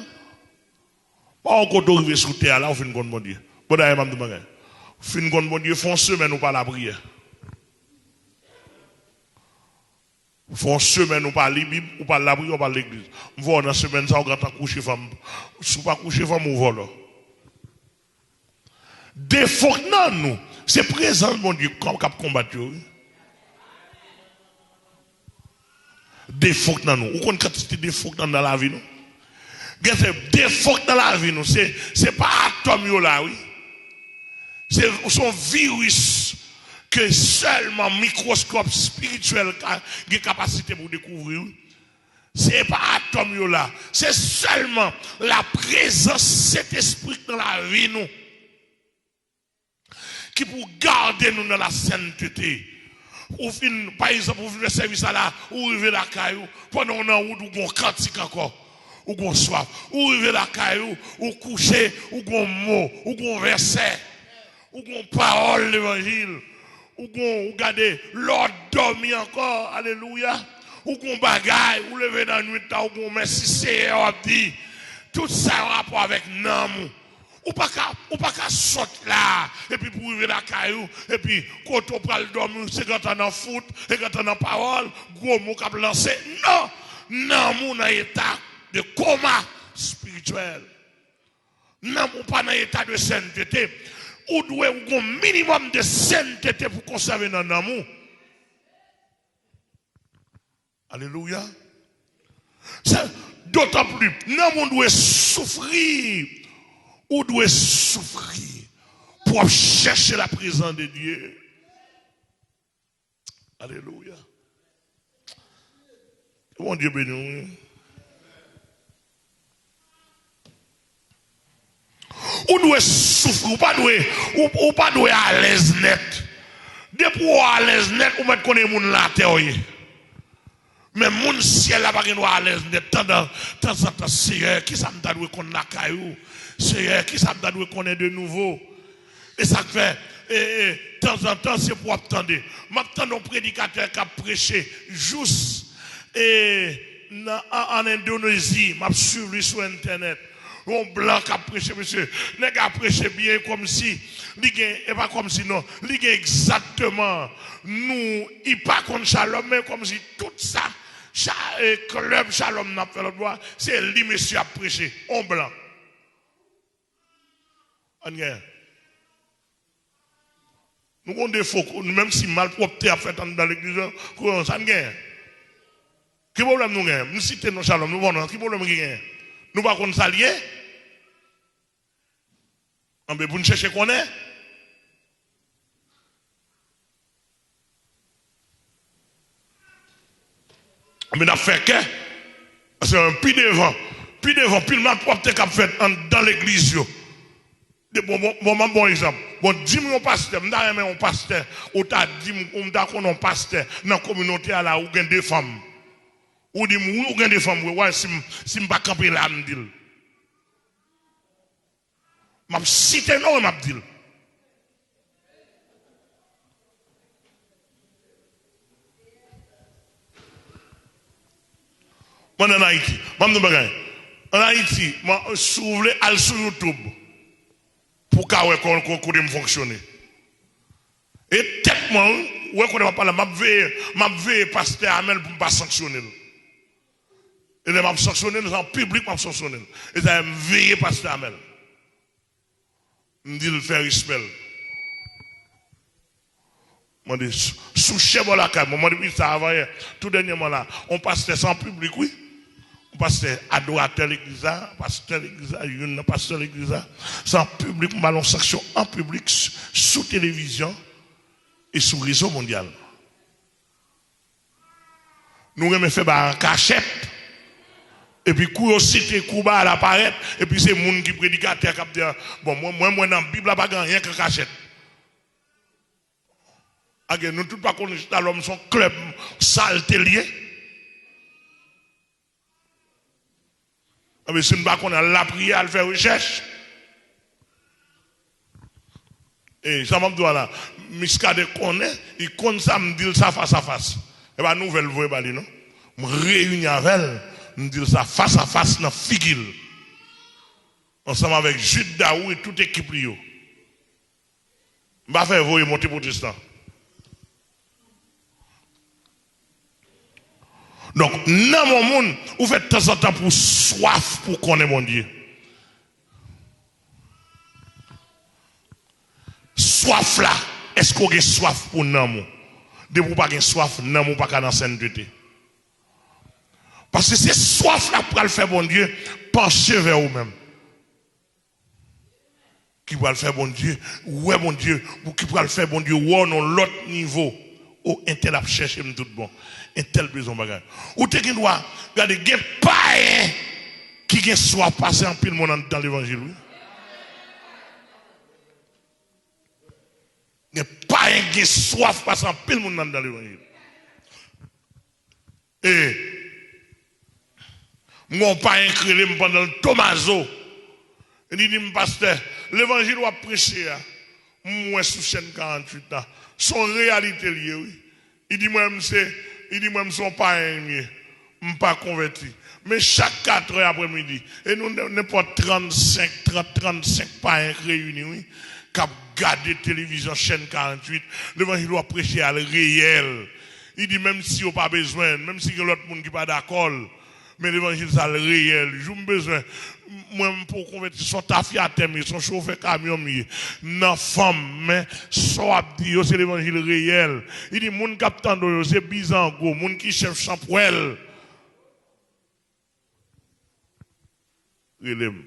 Pa yon kote w rive sou tè a la, ou fin konn Bondye. Bon, dayè, m ap di w bagay. Ou fin konn Bondye, fè yon semèn ou pa lapriyè. Fè yon semèn ou pa li Bib, ou pa lapriyè, ou pa legliz. M vè w nan semèn sa, ou gentan kouche fanm. Si w pa kouche fanm, ou vòlò. Defo k nan nou, se prezans Bondye k ap konbat yo, wi. Defo k nan nou. Ou konn kantite defo k nan, nan lavi nou? Gen se defo k nan lavi nou, se, se pa atòm yo la, wi. Se, se yon viris ke sèlman mikwoskòp espirityèl ka, gen kapasite pou dekouvri, wi. Se pa atòm yo la. Se sèlman laprezans Sentespri k nan lavi nou ki pou gade nou nan lasentete. Ou fin, pa egzanp, ou fin fè sèvis la, ou rive lakay ou, pandan w nan wout, ou gon kantik ankò, ou gon swaf. Ou rive lakay ou, ou kouche, ou gon mo, ou gon vèsè. Ou gon pawòl levanjil. Ou gon, ou gade, lè w dòmi ankò, alelouya. Ou gon bagay, ou leve nan nwit la, ou gon mèsi Seyè, w ap di. Tout sa gen rapò avèk nanm ou. Ou pa ka, ou pa ka sot la, epi pou rive lakay ou, epi kote w pral dòmi, se gentan nan fout, se gentan nan pawòl, gwo mo k ap lanse. Non! Nanm ou nan eta de koma espirityèl. Nanm ou pa nan eta de sentete. Ou dwe, ou gon minimòm de sentete pou konsève nan nanm ou. Alelouya. Se dotan pli, nanm ou dwe soufri Ou dwe soufri pou w ap chèche la prezans de Dye. Alelouya. Ke Bondye beni w, wi. Ou dwe soufri, ou pa dwe, ou, ou pa dwe alèz nèt. Depi w alèz nèt, ou mèt konnen moun latè w ye. Men moun syèl la pa gen dwa alèz nèt. Tandan, tanzantan, Seyè, kisa m ta dwe konn lakay ou? Seyè, kisa m ta dwe konnen de nouvo? E sa k fè, e, e, tanzantan, se pou w ap tande. M ap tande yon predikatè k ap preche jous, e, nan, an, an Endonezi. M ap swiv li sou entènèt. Yon blan k ap preche, mesye. Nèg la preche byen, kòmsi li gen, e pa kòmsi non, li gen egzakteman nou, li pa konn Shalom, men kòmsi tout sa, cha, e, klèb Shalom n ap fè lòt bò a, se li mesye ap preche, yon blan. Ann gen. Nou gon defo, nou menm si malpwòpte ap fèt anndan legliz yo, kounye a sa n genyen? Ki pwoblèm nou genyen? M site non Shalom, nou konnen ki pwoblèm ki genyen? Nou pa konn sa l ye? Anben, pou n chèche konnen. Men n ap fè kè. Paske pi devan, pi devan, pil malpwòpte k ap fèt anndan legliz yo. De, bon, bon, bon, m ap ba w egzanp. Bon, di m yon pastè, m ta renmen yon pastè, ou ta di m, ou m ta konnen yon pastè nan kominote a la, ou gen de fanm. Ou di m, wi, ou gen de fanm, wi, wè, si m, si m pa kanpe la, m di l. M ap site non, m ap di l. Mwen ann Ayiti. Ban m di w bagay. Ann Ayiti, mwen, si w vle, al sou YouTube pou w ka wè kò-, kò-, kote m fonksyone. E tèt mwen, wi, w wè kote m ap pale, m ap veye, m ap veye pastè Amèl pou m pa sanksyone l. E lè m ap sanksyone l, se an piblik m ap sanksyone l. E sa m veye pastè Amèl. M di l fè respè l. Mande sou, sou chè bò lakay mwen, mande pi sa avan yè, tou dènyèman la, on pastè, se an piblik, wi. On pastè adoratè legliz la, pastè legliz la, youn nan pastè legliz la, se an piblik, m ba l on sanksyon an piblik, s-, sou televizyon e sou rezo mondyal. Nou renmen fè bagay an kachèt. Epi kou yo site kou bagay la parèt, epi se moun ki predikatè k ap di, bon, mwen, mwen, mwen nan Bib la pa gen anyen k an kachèt. Ake nou tout pa konn Shalom se yon klèb salte l ye? Anben, si n pa konnen, al lapriyè, al fè rechèch. E sa m ap di w la, Miskaden konnen, li konn sa, m di l sa fas a fas. E pa nouvèl m voye ba li, non. M reyini avè l, m di l sa fas a fas nan figi l. Ansanm avèk Jude Daou e tout ekip li yo. M pa fè voye monte pwotestan. Donk, nanm yon moun, ou fè tanzantan pou w swaf pou w konnen Bondye. Swaf la, èske w gen swaf pou nanm ou? Depi w pa gen swaf, nanm ou pa ka nan sentete. Paske se swaf la k pral fè Bondye panche vè ou menm. Ki pral fè Bondye, ou wè Bondye, ou ki pral fè Bondye wè w nan yon lòt nivo. O, entèl ap chèche m tout bon. Entèl bezwen bagay. Ou te gen dwa, gade, gen payen ki gen swaf pase anpil moun anndan levanjil, wi. Gen payen ki gen swaf pase anpil moun anndan levanjil. E m gon payen k rele m pandan l Tomazo. Li di m, pastè, levanjil w ap preche a, m wè sou chèn karanntuit la. Se yon reyalite l ye, wi. Li di mwen, m se, li di mwen, m se yon payen m ye. M pa konvèti. Men chak katrè aprèmidi, e nou, nenpòt trannsenk, trant, trannsenk payen k reyini, wi, k ap gade televizyon chèn karanntuit, levanjil w ap preche a l reyèl. Li di, menm si yo pa bezwen l, menm si gen lòt moun ki pa dakò l, men levanjil sa l reyèl. Jou m bezwen, mwen, m pou konvèti, se yon tafyatè m ye, se yon chofè kamyon m ye, m nan fanm, men sa w ap di yo, se levanjil reyèl. Li di, moun k ap tande w yo, se bizango, moun ki chèf chanpwèl. Rele m.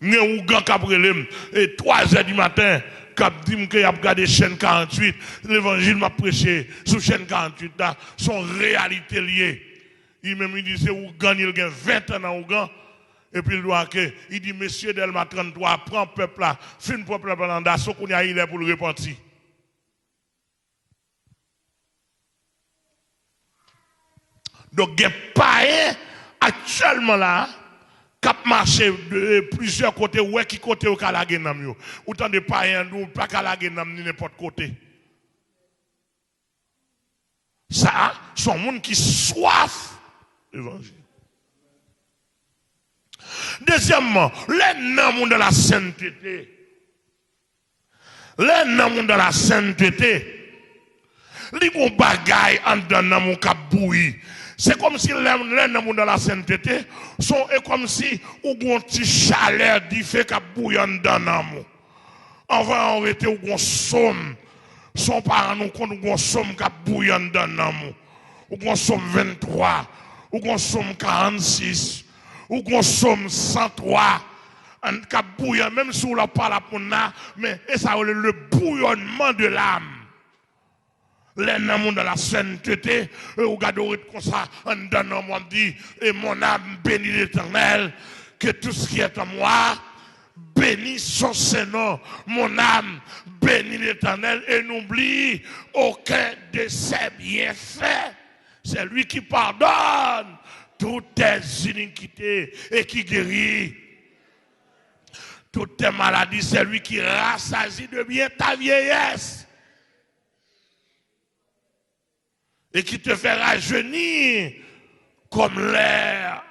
M gen ougan k ap rele m e twazè di maten, k ap di m ke y ap gade chèn karanntuit. Levanjil m ap preche sou chèn karanntuit la, se yon reyalite l ye. Li menm, li di se ougan, li gen ven tan nan ougan. Epi l di, ke, li di, mesye Dèlma tranntwa pran pèp la, fin pran pèp la nan daso, kounye a, li lè pou l repanti. Donk, gen payen aktyèlman la k ap mache de plizyè kote, wè ki kote yo ka lage nanm yo. Ou tande payen an di w pa ka lage nanm ni nenpòt kote. Sa a, se yon moun ki swaf levanjil. Dezyèmman, lè nanm ou nan la sentete, lè nanm ou nan la sentete, li gon bagay anndan nanm ou k ap bouyi. Se kòmsi lè, lè nanm ou nan la sentete, se e kòmsi ou gon ti chalè dife k ap bouyi anndan nanm ou. Anvan an rete ou gon sòm. San w pa rann ou kont ou gon sòm k ap bouyi anndan nanm ou. Ou gon sòm venntwa, ou gon sòm karannsis, ou gon sòm santwa, k ap bouyi, menm si w la pale ak moun nan, men e sa yo rele le bouillonnement de l'âme. Lè nanm ou nan la sentete, e ou gade ou ret konsa, anndan nanm ou ap di, et mon âme bénit l'Éternel, que tout ce qui est en moi bénisse son saint nom. Mon âme bénit l'Éternel et n'oublie aucun de ses bienfaits. C'est lui qui pardonne toutes tes iniquités et qui guérit toutes tes maladies. C'est lui qui rassasie de bien ta vieillesse et qui te fait rajeunir comme l'aigle.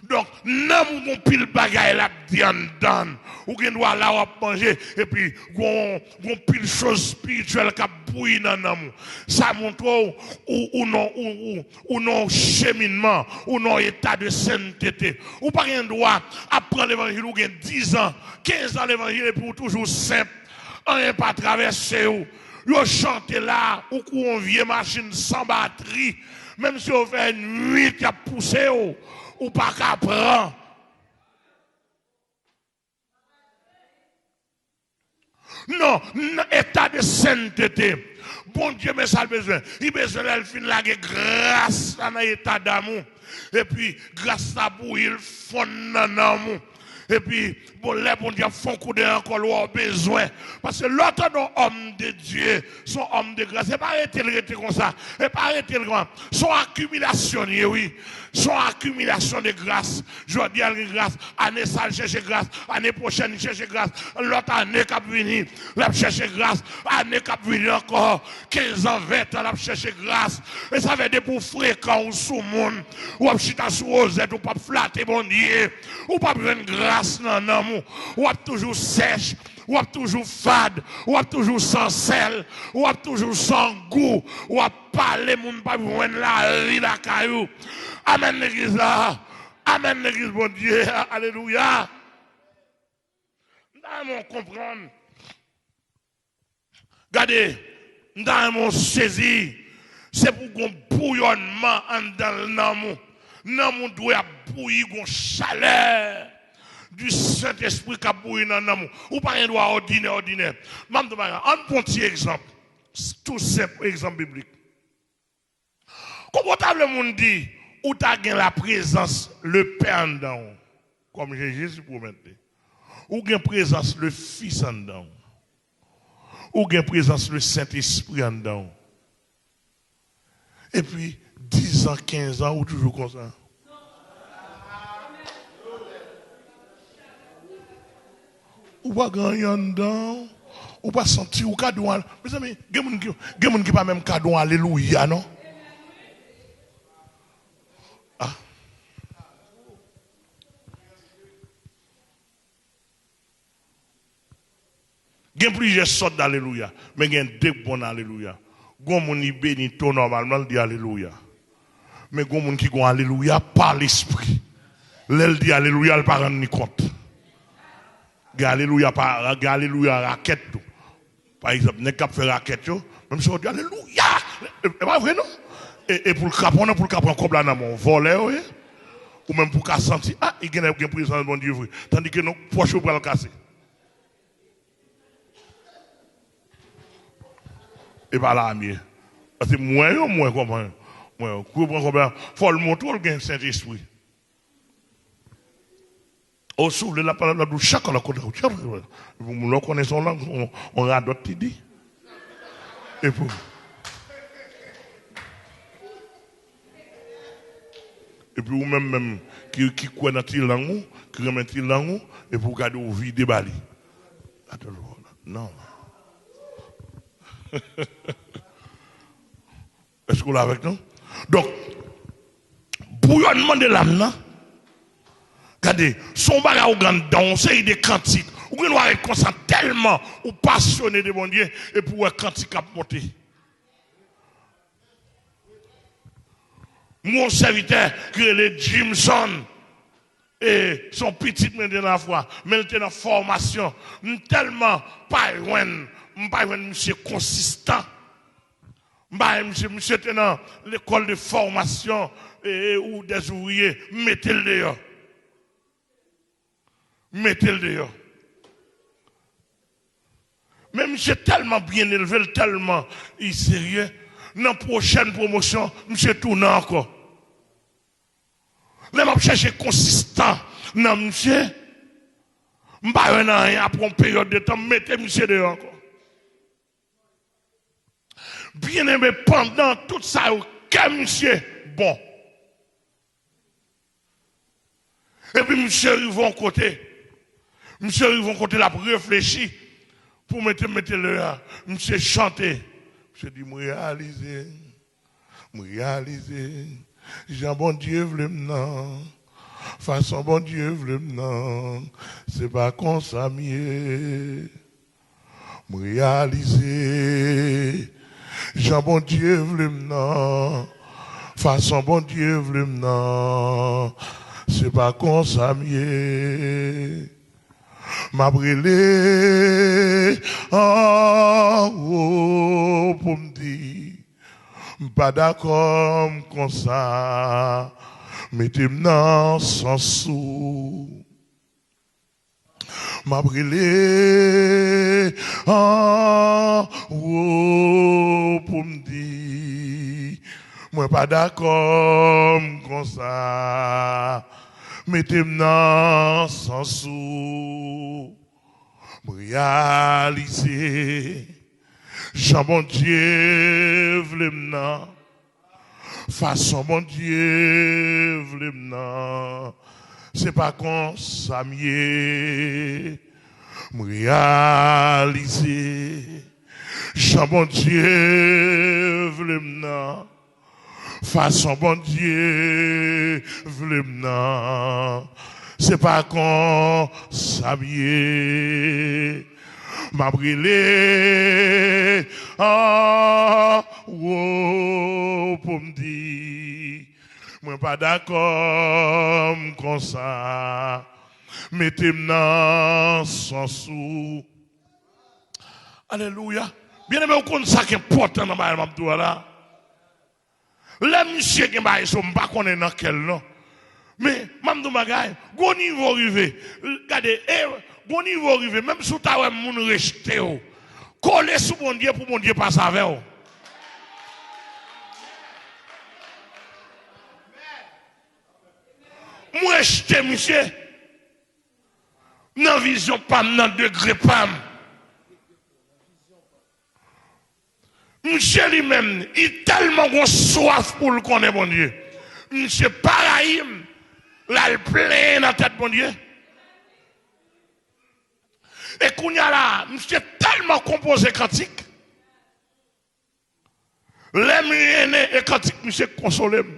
Donk, nanm ou gon pil bagay l ap di anndan. Ou gen dwa la w ap manje, epi gon, gon pil choz espirityèl k ap bouyi nan nanm ou. Sa montre w, ou, ou nan, ou, ou, ou nan yon cheminman, ou nan yon eta de sentete. Ou pa gen dwa ap pran levanjil, ou gen diz an, kenz an levanjil, epi ou toujou senp. Anyen pa travèse w. Yo chante la, ou kou yon vye machin san batri. Menm si yo fè nwit, y ap pouse w, ou pa ka pran. Non, nan eta de sentete. Bondye, men sa l bezwen. Li bezwen lè l fin lage gras la nan eta d'am ou. Epi, gras la bouyi l fonn nan nanm ou. Epi, bon, lè Bondye ap fè yon koudèy ankò, l wè w bezwen. Paske lè w tande yon òm de Dye, se yon òm de gras. E pa rete l rete konsa. E pa rete l konsa. Se yon akimilasyon l ye, wi. Se yon akimilasyon de gras. Jodi a, l gen gras. Ane sa, l chèche gras. Ane pwochèn, li chèche gras. Lòt ane k ap vini, l ap chèche gras. Ane k ap vini ankò, kenz an, ven an, l ap chèche gras. E sa fè depi w frekan, ou sou moun, w ap chita sou wozèt, ou p ap flate Bondye, ou p ap jwenn gras nan nanm ou. W ap toujou sèch, w ap toujou fad, w ap toujou san sèl, w ap toujou san gou, w ap pale, moun p ap jwenn lavi lakay ou. Amèn, legliz la. Amèn, legliz Bondye. Alelouya. M ta renmen w konprann. Gade, m ta renmen w sezi. Se pou gon bouyònman anndan nanm ou. Nanm ou dwe ap bouyi, gon chalè du Saint-Esprit k ap bouyi nan nanm ou. Ou pa gen dwa òdinè, òdinè. M ap di w bagay, ann pran yon ti egzanp. Tou senp, egzanp biblik. Kòman w ta vle moun di ou ta gen laprezans Lepè anndan w, kòm Jezi pwomèt li? Ou gen prezans Lefis anndan w. Ou gen prezans Lesentespri anndan w. Epi, diz an, kenz an, ou toujou konsa. Ou pa gen anyen anndan w. Ou pa santi, ou ka di yon al-, mezanmi, gen moun ki, gen moun ki pa menm ka di yon alelouya, non. Ah. Gen plizyè sòt d'alelouya, men gen de bon alelouya. Gon moun li beni tou nòmalman, li di alelouya. Men gon moun ki gon alelouya pa lespri. Lè l di alelouya, l pa rann li kont. Gen alelouya pa, gen alelouya rakèt tou. Pa egzanp, nèg k ap fè rakèt yo, menm si yo di alelouya, e, e pa vre non. E, e pou l ka pran, pou l ka pran kòb la nan men w, vòlè yo ye. Ou menm pou ka santi, a, li genlè gen prezans Bondye vre. Tandike non, pòch ou pral kase. E pa la m ye. Paske m wè yo, m wè kòman. M wè yo. Kou yo pran kòb la, fò l montre w l gen Sentespri. O, si w vle, l ap pale, l ap di w chak lè kote w. Epi moun la konnen se yon lang, yon, yon radòt li di. Epi, epi ou menm menm ki, ki kwè nan ti lang ou, ki renmen ti lang ou, epi ou gade w vide ba li. Non. Èske w la avèk nou? Donk, pou yo mande lam nan, gade, se yon bagay ou gen anndan w, yon seri de kantik. Ou gen dwa ret konsa tèlman ou pasyone de Bondye, epi w wè kantik ap monte. M gen yon sèvitè ki rele Jimson. E se yon pitit mwen te nan lafwa, men l te nan fòmasyon. M tèlman pa jwenn, m pa jwenn misye konsistan. M pa jwenn misye, misye te nan lekòl de fòmasyon e, e, ou dèz ouvriyé, m mete l deyò. M mete l deyò. Men misye tèlman byen elve, l tèlman li serye. Nan pwochèn pwomosyon, misye tounen ankò. Lè m ap chèche konsistan nan misye, m pa jwenn anyen. Apre yon peryòd de tan, m mete misye deyò ankò. Byeneme, pandan tout sa yo, kè misye bon. Epi misye rive yon kote. Misye rive yon kote, l ap reflechi pou mete, mete l deyò. Misye chante. Misye di, "M reyalize, m reyalize, jan Bondye vle m nan, fason Bondye vle m nan, se pa konsa m ye." M reyalize jan Bondye vle m nan, fason Bondye vle m nan, se pa konsa m ye. M ap rele anwo pou m di, m pa dakò m konsa, mete m nan sans ou. M ap rele anwo pou m di, mwen pa dakò m konsa, mete m nan sans ou. M reyalize jan Bondye vle m nan, fason Bondye vle m nan, se pa konsa m ye. M reyalize jan Bondye vle m nan, fason Bondye vle m nan, se pa konsa m ye. M ap rele anwo pou m di, mwen pa dakò m konsa, mete m nan sans ou. Alelouya. Byeneme, ou konn sa k enpòtan nan bagay m ap di w la? Lè misye gen bagay sou m, m pa konnen nan kè l non. Men, m ap di w bagay, gon nivo rive. Gade, e, gon nivo rive, menm si w ta wè moun rejte w, kole sou Bondye pou Bondye pase avè w. M rejte misye nan vizyon pa m, nan degre pa m. Misye li menm, li tèlman gon swaf pou l konnen Bondye. Misye pa rayi m, l al plenyen nan tèt Bondye. E kounye a la, misye tèlman konpoze kantik. Lè m jennen e kantik misye konsole m.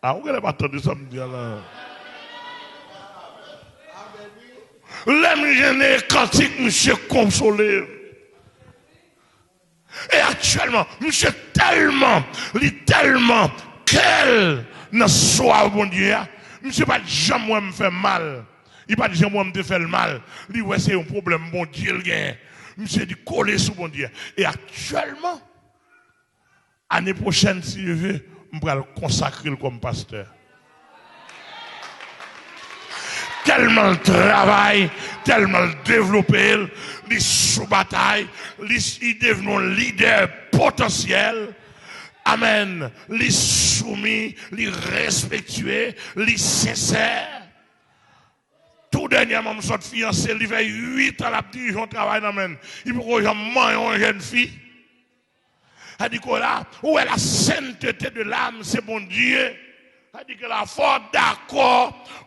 A, ou genlè pa tande sa m di a la. Lè m jennen e kantik misye konsole m. E aktyèlman, misye tèlman, li tèlman kè l nan swav Bondye a, misye pa t janm wè m fè mal. Li pa t janm wè m te fè l mal. Li wè se yon pwoblèm Bondye l genyen. Misye di kole sou Bondye. E aktyèlman, ane pwochèn, si Dye vle, M pral konsakre l kòm pastè. Tèlman l travay, tèlman l devlope l, li sou batay, li, li devni yon lidè potansyèl. Amèn. Li soumi, li respektye, li sensè. Tou dènyèman, m sot fiyanse l, li fè uit an l ap dirije yon travay nan men l. Li poko janm manyen yon jèn fi. Sa di ke la, ou wè la sainteté de l'âme, se Bondye. Sa di ke la, fò w dakò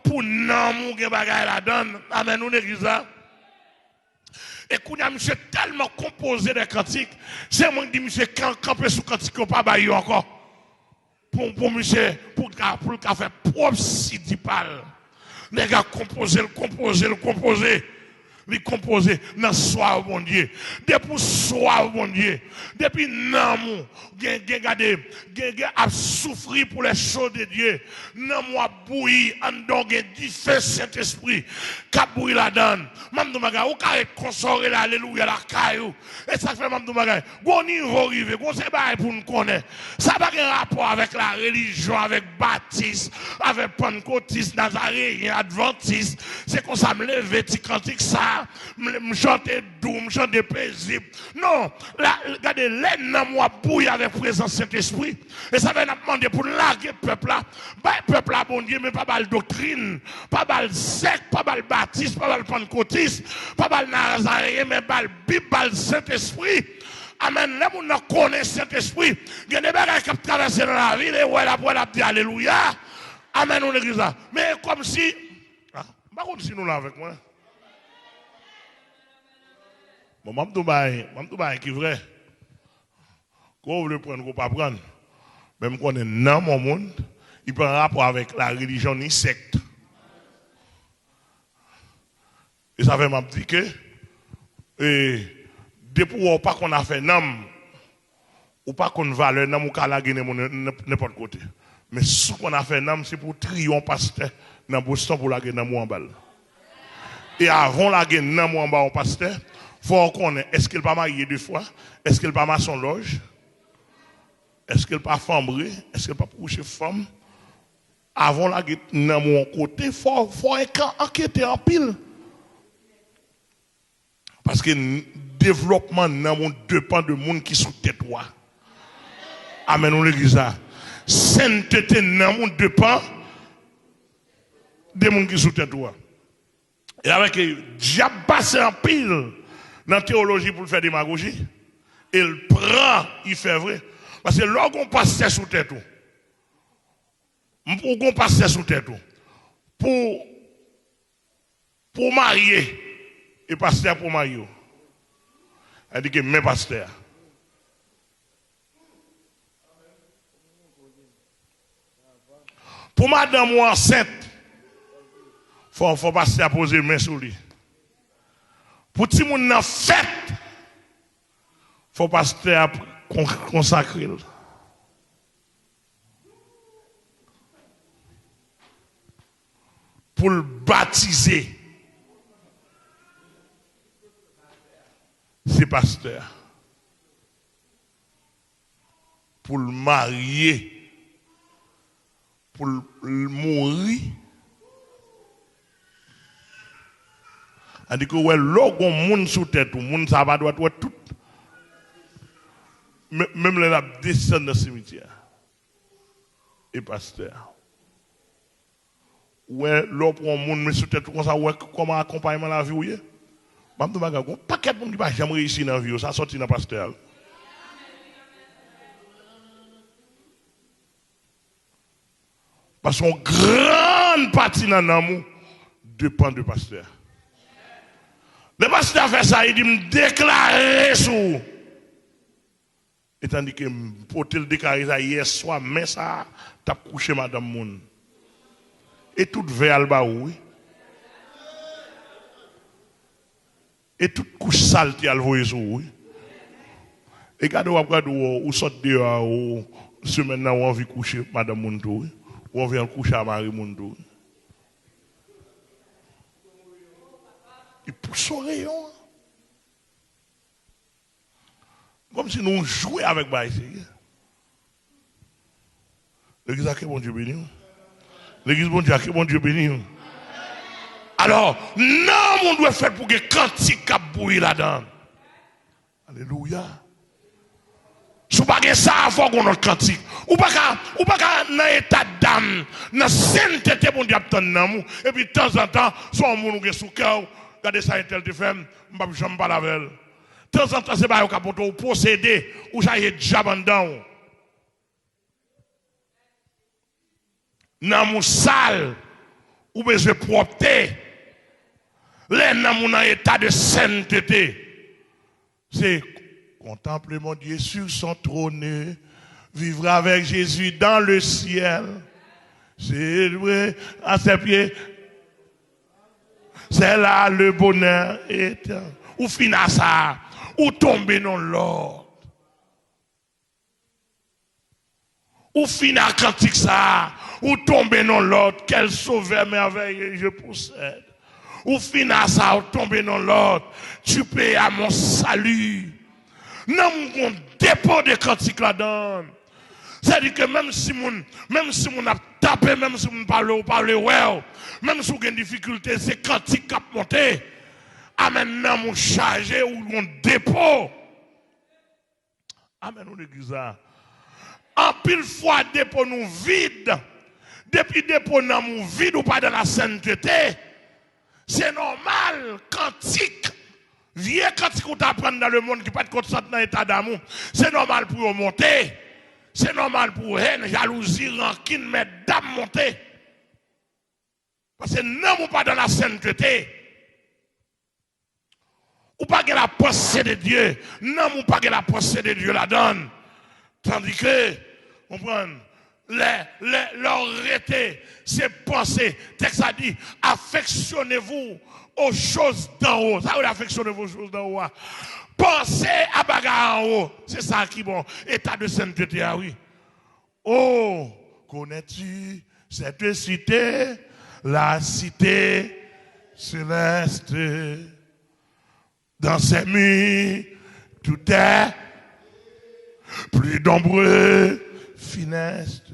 pou nanm ou gen bagay ladan l. Amèn, nou legliz la. E kounye a, misye tèlman konpoze de kantik, se mwen ki di misye kan-, kanpe sou kantik yo, pa bay yo ankò. Pou, pou misye, pou l ka, pou l ka fè pwòp C D pa l. Nèg la konpoze, l konpoze, l konpoze. Li konpoze nan swaf Bondye. Depi w swaf Bondye, depi nanm ou gen, gen, gade, gen, gen ap soufri pou les choses de Dieu, nanm ou ap bouyi, anndan w gen dife Sentespri k ap bouyi ladan l. M ap di w bagay, ou ka ret konsa, w rele alelouya lakay ou. E sa k fè m ap di w bagay, gon nivo rive, gon se bagay pou n konnen. Sa pa gen rapò avèk la relijyon, avèk batis, avèk pannkotis, nazareyen, advantis. Se konsa m leve, ti kantik sa, m, m chante dou, m chante pezib. Non, la, gade, lè nanm ou ap bouyi avèk prezans Sentespri, e sa fè n ap mande pou n lage pèp la, bay pèp la Bondye, men pa ba l doktrin, pa ba l sèk, pa ba l batis, pa ba l pannkotis, pa ba l nazareyen, men ba l Bib, ba l Sentespri. Amèn. Lè moun nan konnen Sentespri, gen de bagay k ap travèse nan lavi l, e wè l ap, wè l ap di alelouya. Amèn, nou legliz la. Men e kòmsi, ah, m pa konn si nou la avèk mwen. Bon, m ap di w bagay, m ap di w bagay ki vrè. Ke w vle prann, ke w pa prann. Men m konnen nanm yon moun, li pa an rapò avèk la relijyon ni sèkt. E sa fè m ap di ke, e, depi w wè w pa konn afè nanm, ou pa konn valè nanm, ou ka lage nanm ou nen-, nen-, nenpòt kote. Men si w konn afè nanm, se pou w triye yon pastè nan Boston pou w lage nanm ou anba l. E avan w lage nanm ou anba yon pastè, fò w konnen, èske l pa marye de fwa? Èske l pa masonlòj? Èske l pa fanbre? Èske l pa kouche fanm? Avan w lage nanm ou yon kote, fò, fò w enk-, ankete anpil. Paske n-, devlòpman nanm ou depann de moun ki sou tèt ou a. Amèn, nou legliz la. Sentete nanm ou depann de moun ki sou tèt ou a. E avèk, e, dyab pase anpil nan teyoloji pou l fè demagoji. E l pran, li fè vre. Paske lè w gon pastè sou tèt ou, m-, ou gon pastè sou tèt ou, pou, pou w marye, e pastè a pou w marye w. Sa di ke men pastè a. Pou madanm ou ansent, fò, fò pastè a poze men sou li. Pou timoun nan fèt, fò pastè a kon-, konsakre l. Pou l batize, se pastè a. Pou l marye, pou l, l mouri. Tandis ke w wè, lè w gon moun sou tèt ou, moun sa a pa dwat wè tout. Men-, menm lè l ap desann nan simityè a, e pastè a. Ou wè, lè w pran yon moun, men sou tèt ou konsa, ou wè kòman akonpayman lavi w ye? M ap di w bagay, gon pakèt moun ki pa janm reyisi nan vi yo, sa sòti nan pastè a wi. Paske yon grann pati nan nanm ou depann de pastè a. Lè pastè a fè sa, li di, "M deklare sou ou." Etandike m pote l deklare sa yè swa, men sa a t ap kouche madanm moun. E tout vè al ba ou, wi. E tout kouch salte al voye sou ou, wi. E gade w ap gade w, ou sot deyò a, ou, semèn nan, ou anvi kouche madanm moun tou, wi. Ou anvi al kouche a mari moun tou, wi. Li pouse w reyon an. Kòmsi nou jwe avèk bagay serye. Legliz la, ke Bondye beni w. Legliz Bondye a, ke Bondye beni w. Alò, nanm ou dwe fèt pou gen kantik k ap bouyi ladan l. Alelouya. Si w pa gen sa, fò w gen yon lòt kantik. Ou pa ka, ou pa ka nan eta dam, nan sentete Bondye ap tann nanm ou, epi tanzantan, se yon moun ou gen sou kè w, gade sa entèl te fè m, m p ap janm pale avè l. Tanzantan, se bagay ou ka pote, ou posede, ou chaje dyab anndan w. Nanm ou sal, ou bezwen pwòpte. Lè nanm ou nan eta de sentete, se contempler mon Dieu sur son trône, vivre avec Jésus dans le ciel, célébrer à ses pieds, c'est là le bonheur éternel. Ou fin a sa, ou tonbe nan lòd. Ou fin a kantik sa a, ou tonbe nan lòd, quel sauveur merveilleux je possède. Ou fin a sa, ou tonbe nan lòd, tu payes mon salut. Nanm ou gon depo de kantik ladan l. Sètadi ke menm si moun, menm si moun ap tape, menm si moun pa vle, ou pa vle wè w, menm si w gen difikilte, se kantik k ap monte. Amèn, nanm ou chaje, ou gon depo. Amèn, ou legliz la. Anpil fwa, depo nou vid. Depi depo nanm ou vid, ou pa dans la sainteté, se nòmal, kantik, vye kantik ou t aprann dans le monde ki pa t konn sot nan eta dam ou, se nòmal pou yo monte. Se nòmal pou hèn, jalouzi, rankin, mètdam monte. Paske nanm ou pa dans la sainteté. Ou pa gen la pensée de Dieu. Nanm ou pa gen la pensée de Dieu ladan l. Tandike, konprann, lè, lè, lè w rete, se panse. Tèks la di, affectionnez-vous aux choses d'en haut. Sa vle di affectionnez-vous aux choses d'en haut a? Panse a bagay anwo. Se sa ki bon. Eta de sentete a, wi. Oh, connais-tu cette cité, la cité céleste? Dans ses murs, tout est plus d'ombre funeste.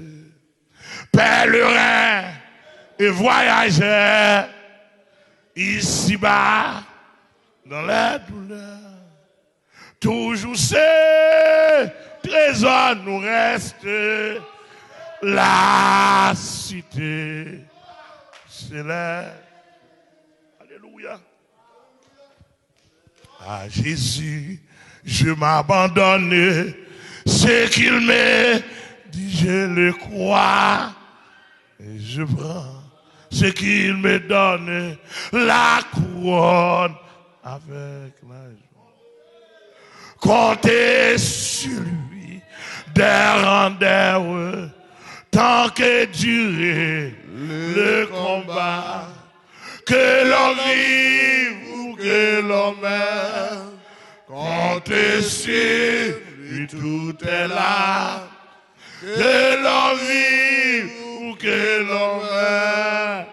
Pèlerins et voyageurs, ici-bas, dans la douleur, toujours ce trésor nous reste, la cité céleste. Alelouya. À Jésus, je m'abandonne. Ce qu'il me dit, je le crois. Et je prends ce qu'il me donne, la couronne avec la joie. Comptez sur lui, des rendez-vous, tant que dure le combat. Que l'on vive ou que l'on meure, comptez sur lui, tout est là. Que l'on vive ou que l'on meure,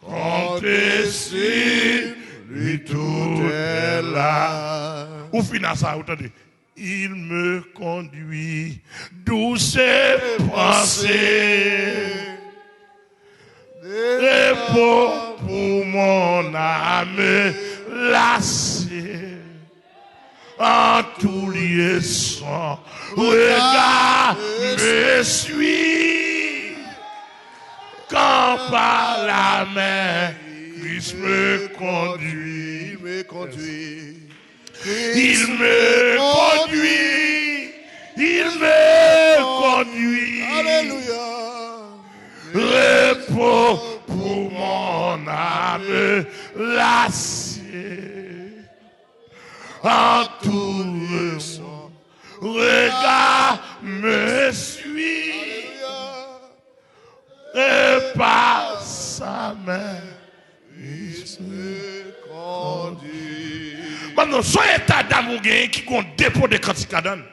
comptez sur lui, tout est là. Ou fin a sa, ou tande. Il me conduit, douce pensée, repos pour mon âme lassée. En tout lieu son regard me suit. Quand par la main Christ me conduit, me conduit. Il me conduit, il me conduit. Alléluia. Repos pour mon âme lassée. En tout lieu son regard me suit. Alléluia. Et par sa main, il me conduit. Mwen di w, se yon eta dam ou genyen ki gon depo de kantik ladan l.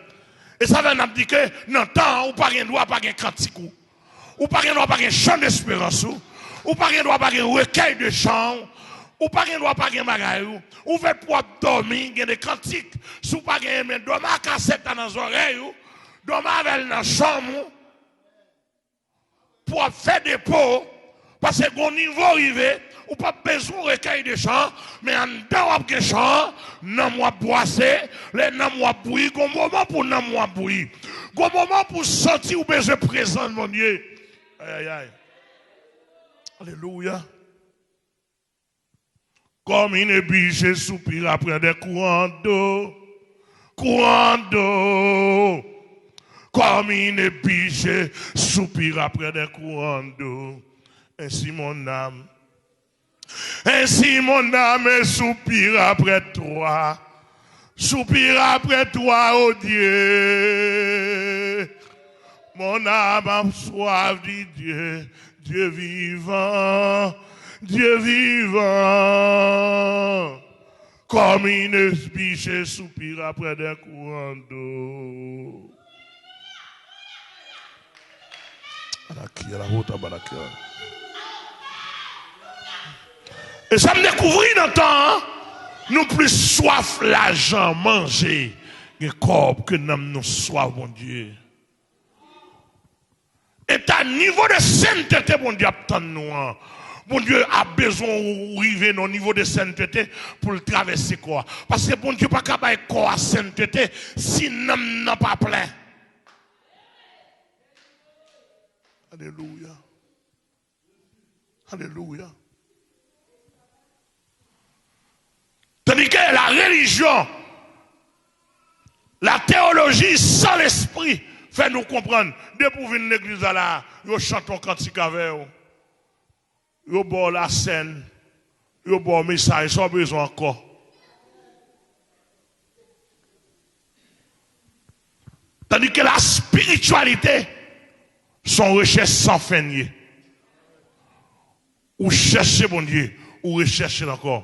E sa fè n ap di ke nan tan an, ou pa gen dwa pa gen kantik ou. Ou pa gen dwa pa gen chan desperans ou. Ou pa gen dwa pa gen rekèy de chan ou. Ou pa gen dwa pa gen bagay ou. Ou fèt pou w ap dòmi, gen de kantik. Si w pa genyen, men dòmi ak kasèt la nan zòrèy ou. Dòmi avè l nan chanm ou. pou w ap fè depo, paske gon nivo rive, ou p ap bezwen rekèy de chan, men anndan w ap gen chan, nanm w ap bwase, lè nanm w ap bouyi, gon moman pou nanm w ap bouyi. Gon moman pou w santi w bezwen prezans Bondye. Ayayay. Alelouya. Comme une biche soupire après des courants d'eau. Courants d'eau. Comme une biche soupire après des courants d'eau. Ainsi mon âme. Ainsi mon âme soupire après toi. Soupire après toi, ô Dieu. Mon âme a soif du Dieu, Dieu vivant, Dieu vivant. Comme une biche soupire après des courants d'eau. Anakia la hota banakia. E sa m dekouvri nan tan an, nou plis swaf lajan, manje, gen kòb ke nanm nou swaf Bondye. Eta nivo de sentete Bondye ap tann nou an. Bondye ap bezwen ou rive nan nivo de sentete pou l travèse kò a. Paske Bondye pa ka bay kò a sentete si nanm nan pa plen. Alelouya. Alelouya. Tandis que la religion, la théologie sans l'esprit fè nou konprann, depi w vin legliz la, la, yo chante yon kantik avè w, yo ba w lasèn, yo ba w mesaj, sa w bezwen ankò? Tandis que la spiritualité, se yon rechèch san fen l ye. Ou chèche Bondye, ou rechèche l ankò.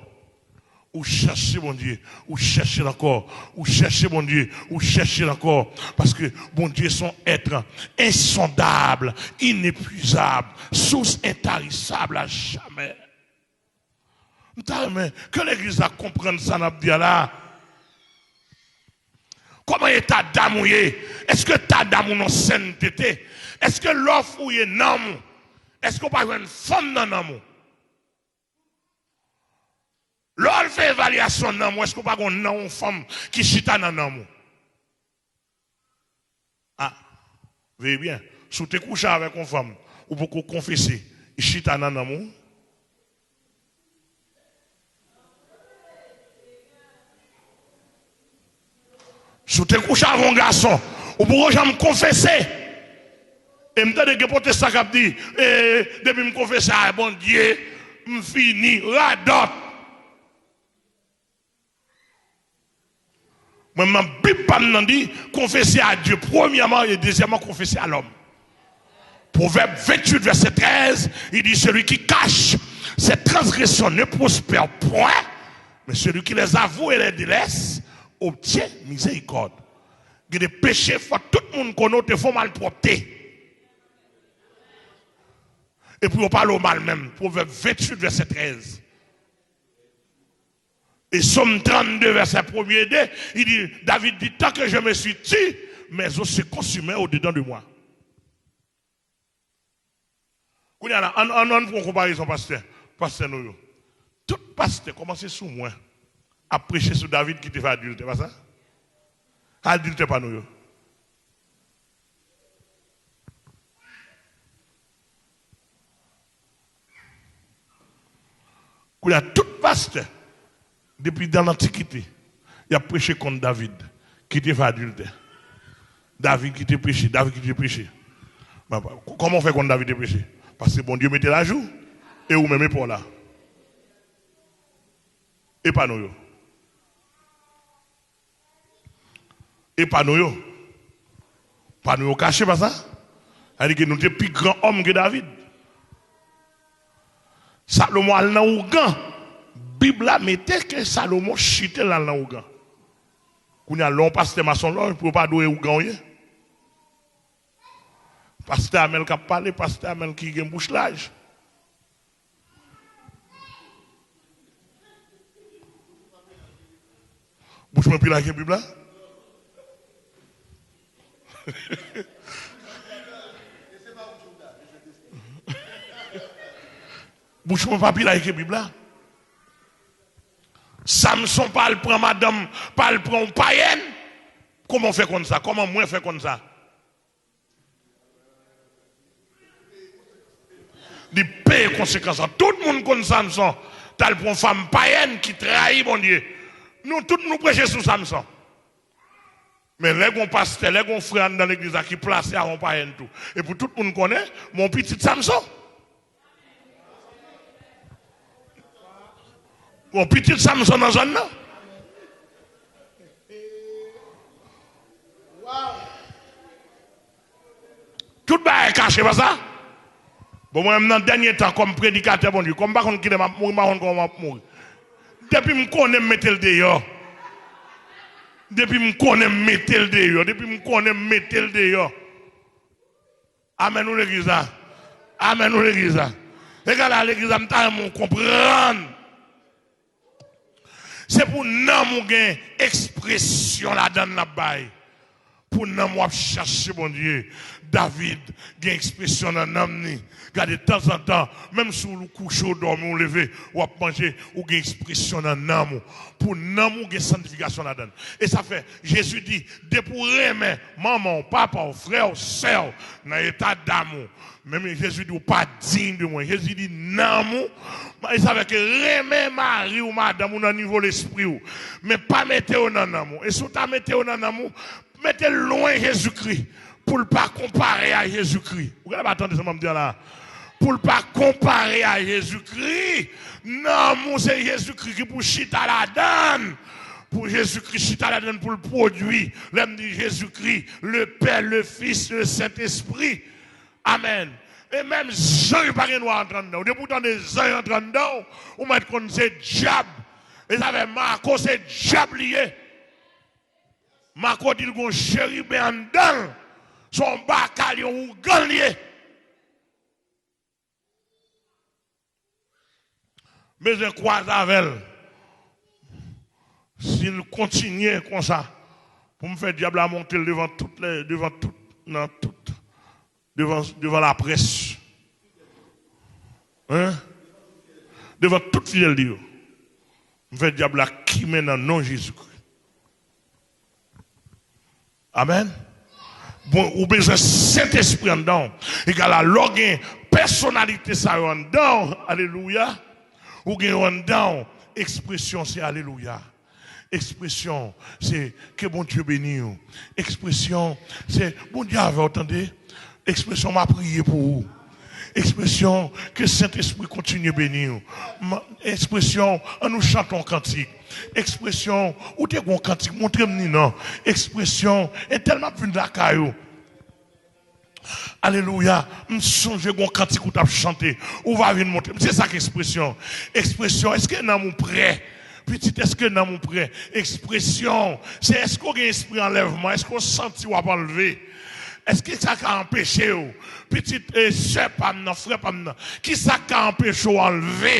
Ou chèche Bondye, ou chèche l ankò. Ou chèche Bondye, ou chèche l ankò. Paske Bondye se yon èt ensondab, inepwizab, sous entarisab a jamè. M ta renmen ke legliz la konprann sa n ap di a la. Kòman eta dam ou ye? Èske eta dam ou nan sentete? Èske lè w fouye nanm ou, èske w pa jwenn fanm nan nanm ou? Lè w al fè evalyasyon nanm ou, èske w pa gon nanm yon fanm ki chita nan nanm ou? A, veye byen. Si w te kouche avèk yon fanm, ou poko konfese, li chita nan nanm ou? Si w te kouche avèk yon gason, ou poko janm konfese. E m tande gen pwotestan k ap di, e, depi m konfese a Bondye, m fini, radòt. Mwen, nan Bib pa m nan di, confessez à Dieu premièrement et deuxièmement, confessez à l'homme. Proverbe vingt-huit, verset treize, il dit, celui qui cache ses transgressions ne prospère point, mais celui qui les avoue et les délaisse obtient miséricorde. Gen de peche, fò tout moun konnen w te fè yon malpwòpte. Epi yo pale w mal menm. Proverbe vingt-huit, verset treize. Et Psaume trente-deux, verset premier et deux, il dit, David dit, tant que je me suis tu, mes os se consumaient au-dedans de moi. Kounye a la, ann, ann, ann fè yon konparezon, pastè, pastè nou yo. Tout pastè, kòmanse sou mwen, ap preche sou David ki te fè adiltè, pa sa? Adiltè pa nou yo. Kounye a, tout pastè, depi dan lantikite, y ap preche kont David, ki te fè adiltè. David ki te peche, David ki te peche. Kòman w fè konn David te peche? Paske Bondye mete l ajou, e ou menm e pa w la. E pa nou yo. E pa nou yo. Pa nou yo kache, pa sa? Sa di ke nou te pi gran òm ke David. Salomon al nan ougan. Bib la mete ke Salomon chite l al nan ougan. Kounye a, lè yon pastè mache yon lòj, pou yo pa di w e ougan w ye. Pastè Amèl k ap pale, pastè Amèl ki gen bouch laj. Bouch mwen pi laj ke Bib la? Bouch mwen pa pi la ke Bib la. Samson pa al pran madanm, pa al pran yon payèn. Kòman w fè konn sa? Kòman mwen fè konn sa? Li peye konsekans lan. Tout moun konn Samson t al pran yon fanm payèn ki trayi Bondye. Nou tout nou preche sou Samson. Men lè gon pastè, lè gon frè anndan legliz la ki plase avè yon payèn tou. Epi tout moun konnen, men yon pitit Samson. Gon pitit Samson nan zòn nan. Tout bagay kache, pa sa? Bon, mwen menm nan dènye tan kòm predikatè Bondye, kòm m pa konn kilè m ap mouri, m pa konn kòman m ap mouri. Depi m konnen m mete l deyò. Depi m konnen m mete l deyò. Depi m konnen m mete l deyò. Amèn ou legliz la. Amèn ou legliz la. Egal a legliz la, m ta renmen w konprann. Se pou nanm ou gen ekspresyon ladan l n ap bay. Pou nanm w ap chache Bondye. David gen ekspresyon nan nanm ni. Gade tanzantan, menm si w kouche, w dòmi, w leve, w ap manje, ou gen ekspresyon nan nanm ou. Pou nanm ou gen sanntifikasyon ladan l. E sa fè, Jezi di, depi w renmen manman w, papa w, frè w, sè w, nan eta damou, menm Jezi di, ou pa diy de mwen. Jezi di, nanm ou, e sa fè ke renmen mari w, madanm ou nan nivo lespri w, men pa mete yo nan nanm ou. E si w ta mete yo nan nanm ou, mete l lwen Jezikri pou l pa konpare a Jezikri. Ou genlè pa tande sa m ap di a la. Pou l pa konpare a Jezikri. Nanm ou se Jezikri ki pou chita ladan l. Pou Jezikri chita ladan l, pou l pwodui. Lè m di Jezikri, le Pè, le Fis, le Sentespri. Amèn. E menm zanj pa gen dwa antre anndan w. Depi w tande zanj antre anndan w, ou mèt konn se dyab. E sa fè Mako se dyab li ye. Mako di l gon cheriben anndan l. Se yon bakal, yon ougan l ye. Bezwen kwaze avè l. Si l kontinye konsa, pou m fè dyab la monte l devan tout lè, devan tout, nan tout, devan, devan laprès. Hein? Devan tout fidèl li yo. M fè dyab la kimen nan non Jezikri. Amèn. Bon, ou bezwen Sentespri anndan w. Egal a lè w gen pèsonalite sa yo anndan w. Alelouya. Ou gen yo anndan w. Ekspresyon se alelouya. Ekspresyon se ke Bondye beni w. Ekspresyon se Bondye avè w, tande. Ekspresyon m ap priye pou ou. Ekspresyon ke Sentespri kontinye beni w. M- Ekspresyon an nou chante yon kantik. Ekspresyon ou te gon kantik, montre m ni non. Ekspresyon entèl m ap vin lakay ou. Alelouya. M sonje gon kantik ou t ap chante. Ou va vin montre m. Se sa k ekspresyon. Ekspresyon, èske nanm ou prè? Pitit, èske nanm ou prè? Ekspresyon, se èske w gen espri anlèvman? Èske w santi w ap anlve? Èske sa ka anpeche w? Pitit, e, sè pa m nan, frè pa m nan, kisa k ka anpeche w anlve?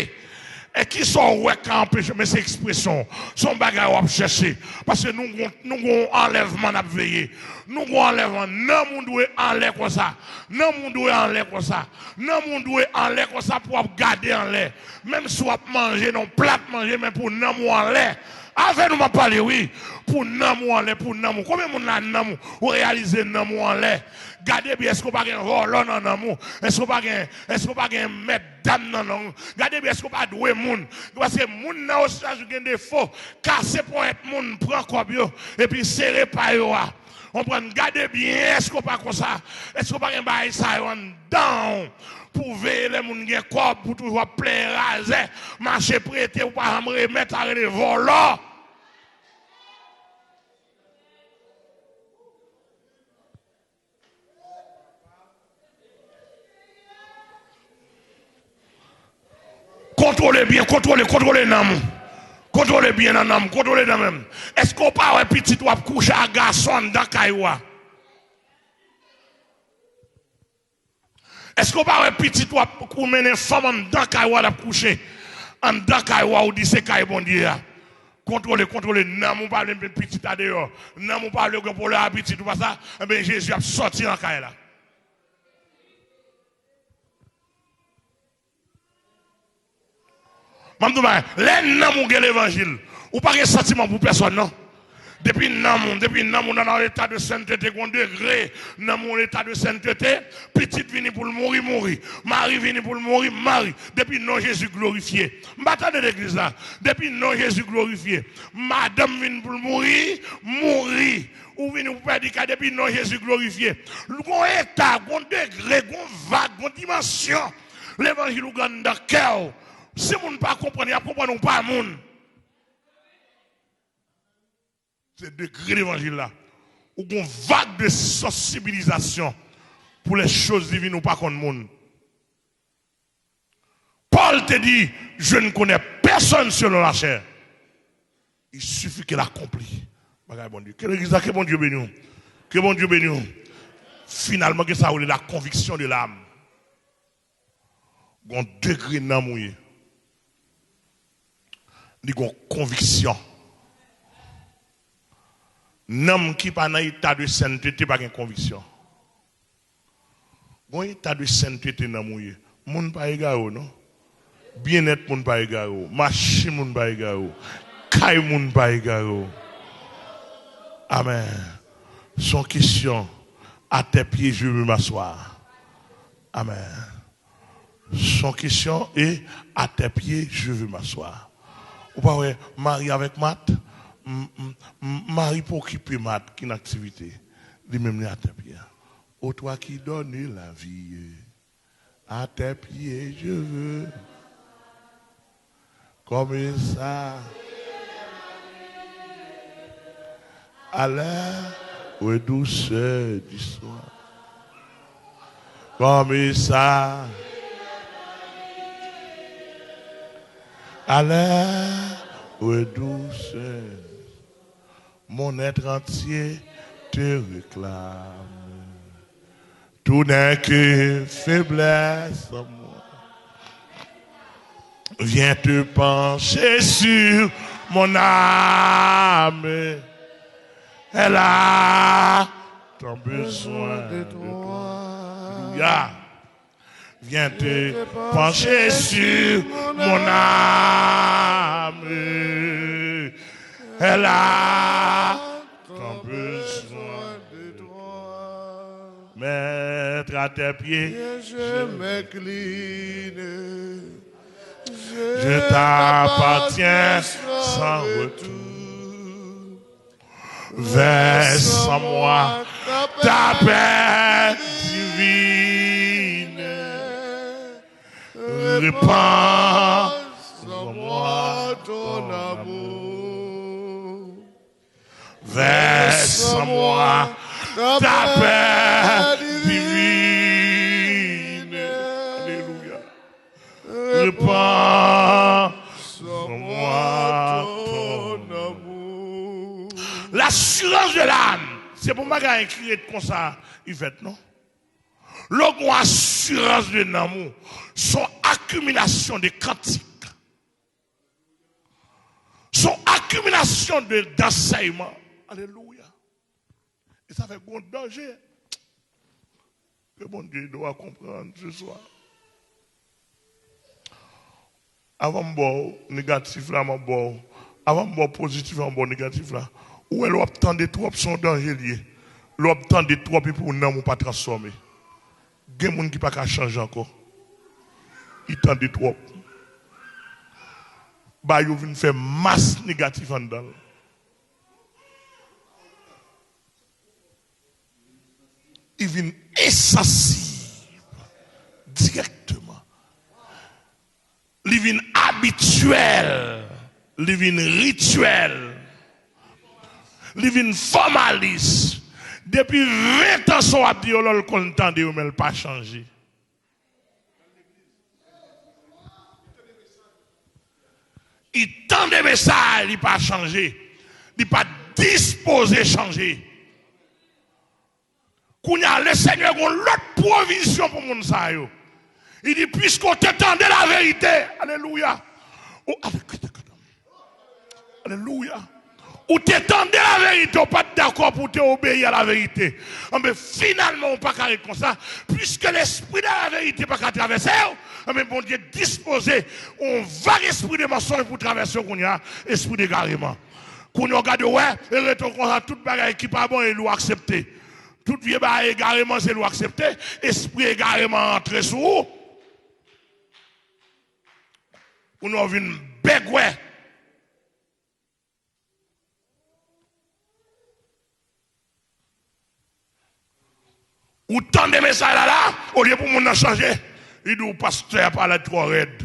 E kisa w wè k ka anpeche w? Men se ekspresyon. Se yon bagay w ap chèche. Paske nou gon, nou gon anlèvman n ap veye. Nou gon anlèvman. Nanm ou dwe anlè konsa. Nanm ou dwe anlè konsa. Nanm ou dwe anlè konsa pou w ap gade anlè. Menm si w ap manje nan yon plat manje, men pou nanm ou anlè. Avè nou m ap pale, wi. Pou nanm ou anlè, pou nanm ou. Konbyen moun la nanm ou, ou reyalize nanm ou anlè? Gade byen, èske w pa gen vòlò nan nanm ou? Èske w pa gen, èske w pa gen mèt dam nan nanm ou? Gade byen, èske w pa dwe moun? Paske moun nan Ozetazini gen defo, kase ponyèt moun, pran kòb yo, epi sere pa yo a. Konprann, gade byen, èske w pa konsa? Èske w pa gen bagay sa yo anndan w? Pou veye lè moun gen kòb, pou toujou ap plenyen razè, mache prete, ou pa janm remèt, sa rele vòlò. Kontwole byen, kontwole, kontwole nanm ou. Kontwole byen nan nanm, kontwole nan menm. Èske w pa wè pitit w ap kouche ak gason anndan kay ou a? Èske w pa wè pitit w ap, ou mennen fanm anndan kay ou a, l ap kouche anndan kay ou a, ou di se kay Bondye a? Kontwole, kontwole nanm ou, pa vle met pitit la deyò. Nanm ou pa vle gen pwoblèm ak pitit ou, pa sa? Enben, Jezi ap sòti nan kay la. M ap di w bagay, lè nanm ou gen levanjil, ou pa gen santiman pou pèsòn, non. Depi nanm ou, depi nanm ou nan, nan eta de sentete, gon degre, nanm ou nan eta de sentete, pitit vini pou l mouri, mouri. Mari vini pou l mouri, mari. Depi non Jezi glorifye. M pa tande legliz la. Depi non Jezi glorifye. Madanm vini pou l mouri, mouri. Ou vini pou pèdi kay depi non Jezi glorifye. Gon eta, gon degre, gon vag, gon dimansyon. Levanjil ou gen anndan kè w. Si moun pa konprann, y ap konprann ou pa moun. Se degre levanjil la. Ou gon vag de sansibilizasyon pour les choses divines ou pa konn moun. Pòl te di, je ne connais personne selon la chair. Il suffit qu'il accomplit bagay Bondye. Ke legliz la, ke Bondye beni w. Ke Bondye beni w. Finalman, gen sa ou rele la conviction de l'âme. Gon degre nanm ou ye. Li gon konviksyon. Nanm ki pa nan eta de sentete pa gen konviksyon. Gon eta de sentete nanm ou ye. Moun pa egare w, non. Byennèt moun pa egare w. Machin moun pa egare w. Kay moun pa egare w. Amèn. Se yon kesyon. À tes pieds, je veux m'asseoir. Amèn. Se yon kesyon e à tes pieds, je veux m'asseoir. Ou pa wè Mari avèk Mat? M, m, m, Mari pa okipe Mat ki nan aktivite. Li menm li à tes pieds. Ô toi qui donnes la vie, à tes pieds je veux. Comme ça, à l'heure douceur du soir. Comme ça, à l'heure douceur. Mon être entier te réclame. Tout n'est que faiblesse en moi. Viens te pencher sur mon âme. Elle a tant besoin de toi. Alléluia. Viens te pencher sur mon âme. Elle a tant besoin de toi. Maître, à tes pieds, je m'incline. Je t'appartiens sans retour. Verse en moi ta paix divine. Répands en moi ton amour. Verse en moi ta paix divine. Alléluia. Répands en moi ton amour. L'assurance de l'âme. Se pou bagay ki ret konsa, Ivèt, non? Lè w gon asirans de nanm ou, se yon akimilasyon de kantik. Se yon akimilasyon de, d'ansèyman. Alelouya. E sa fè gon danje. Ke Bondye ede w a konprann se swa. Avan m ba w negatif la, m ap ba w. Avan m ba w pozitif la, m ap ba w negatif la. Ou wè, lè w ap tande twòp, se yon danje l ye. Lè w ap tande twòp epi w nanm ou pa transfòme. Gen moun ki pa ka chanje ankò. Li tande twòp. Bagay yo vin fè mas negatif anndan l. Li vin ensansib dirèkteman. Li vin abityèl. Li vin rityèl. Li vin fòmalis. Depi ven tan sa w ap di yo, lè l konn tande yo, men l pa chanje. Li tande mesaj, li pa chanje. Li pa dispoze chanje. Kounye a, Lesenyè gen yon lòt pwovizyon pou moun sa yo. Li di, puisque w te tande laverite, alelouya. Ou, alelouya. Ou te tande laverite, ou pa t dakò pou w te obeyi a laverite. Anben, finalman, ou pa ka ret konsa. Piske lespri de laverite pa ka travèse w, anben, Bondye dispoze yon vag espri de mansonj pou travèse w kounye a, espri de egareman. Kounye a, w gade, w wè, e rete konsa, tout bagay ki pa bon, e li w aksepte. Tout vye bagay egareman, se li w aksepte, espri egareman rantre sou ou. Kounye a, w vin bègwè. Ou tande mesaj la la, olye pou moun nan chanje, li di w pastè a pale twò rèd.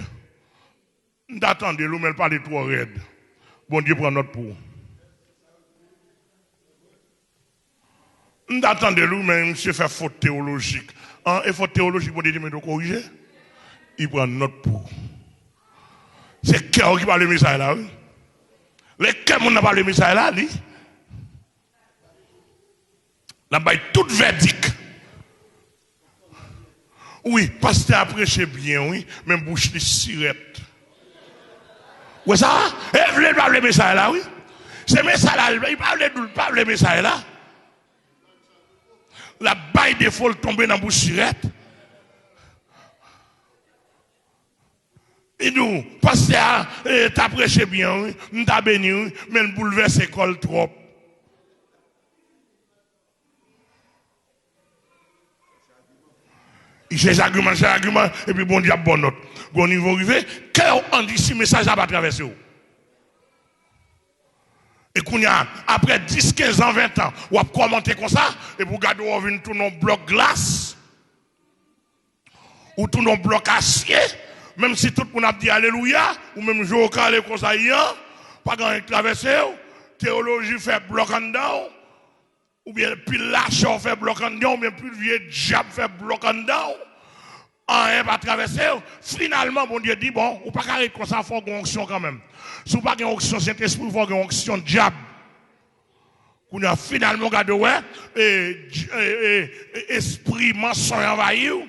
M ta tande l wi, men l pale twò rèd. Bondye pran nòt pou ou. M ta tande l wi, men misye fè fot teyolojik. An, e fot teyolojik Bondye te mete w korije? Li pran nòt pou ou. Se kè w ki pale mesaj la wi. Lè kè moun nan pale mesaj la, li L ap bay tout vèdik. Wi, pastè a preche byen, wi, men bouch li sirèt. Ou wè sa? E vle l pa vle mesaj la, wi. Se mesaj la, li pa vle, li pa vle mesaj la. L ap bay defo, l tonbe nan bouch sirèt. Li di w, pastè a, eh, ta preche byen, wi, m ta beni, wi, men l boulvèse kò l twòp. Li chèche agiman, chèche agiman, epi Bondye ap ba w nòt. Gon nivo w rive, kè w andisi mesaj la pa travèse w. E kounye a, apre dis, kenz an, ven an, w ap kòmante konsa, epi w gade w vin tounen yon blòk glas. Ou tounen yon blòk asye, menm si tout moun ap di alelouya, ou menm je w kale konsa, yan, pa gen anyen k travèse w, teyoloji fè blòk anndan w, oubyen pil lachè w fè blòk anndan w, oubyen pil vye dyab fè blòk anndan w, anyen pa travèse w. Finalman, Bondye di, bon, ou pa ka ret konsa, fò w gen onksyon kanmenm. Si w pa gen onksyon Sentespri, fò w gen onksyon dyab. Kounye a, finalman, w gade w wè, e, dj-, e, e, e, espri mansonj anvayi w,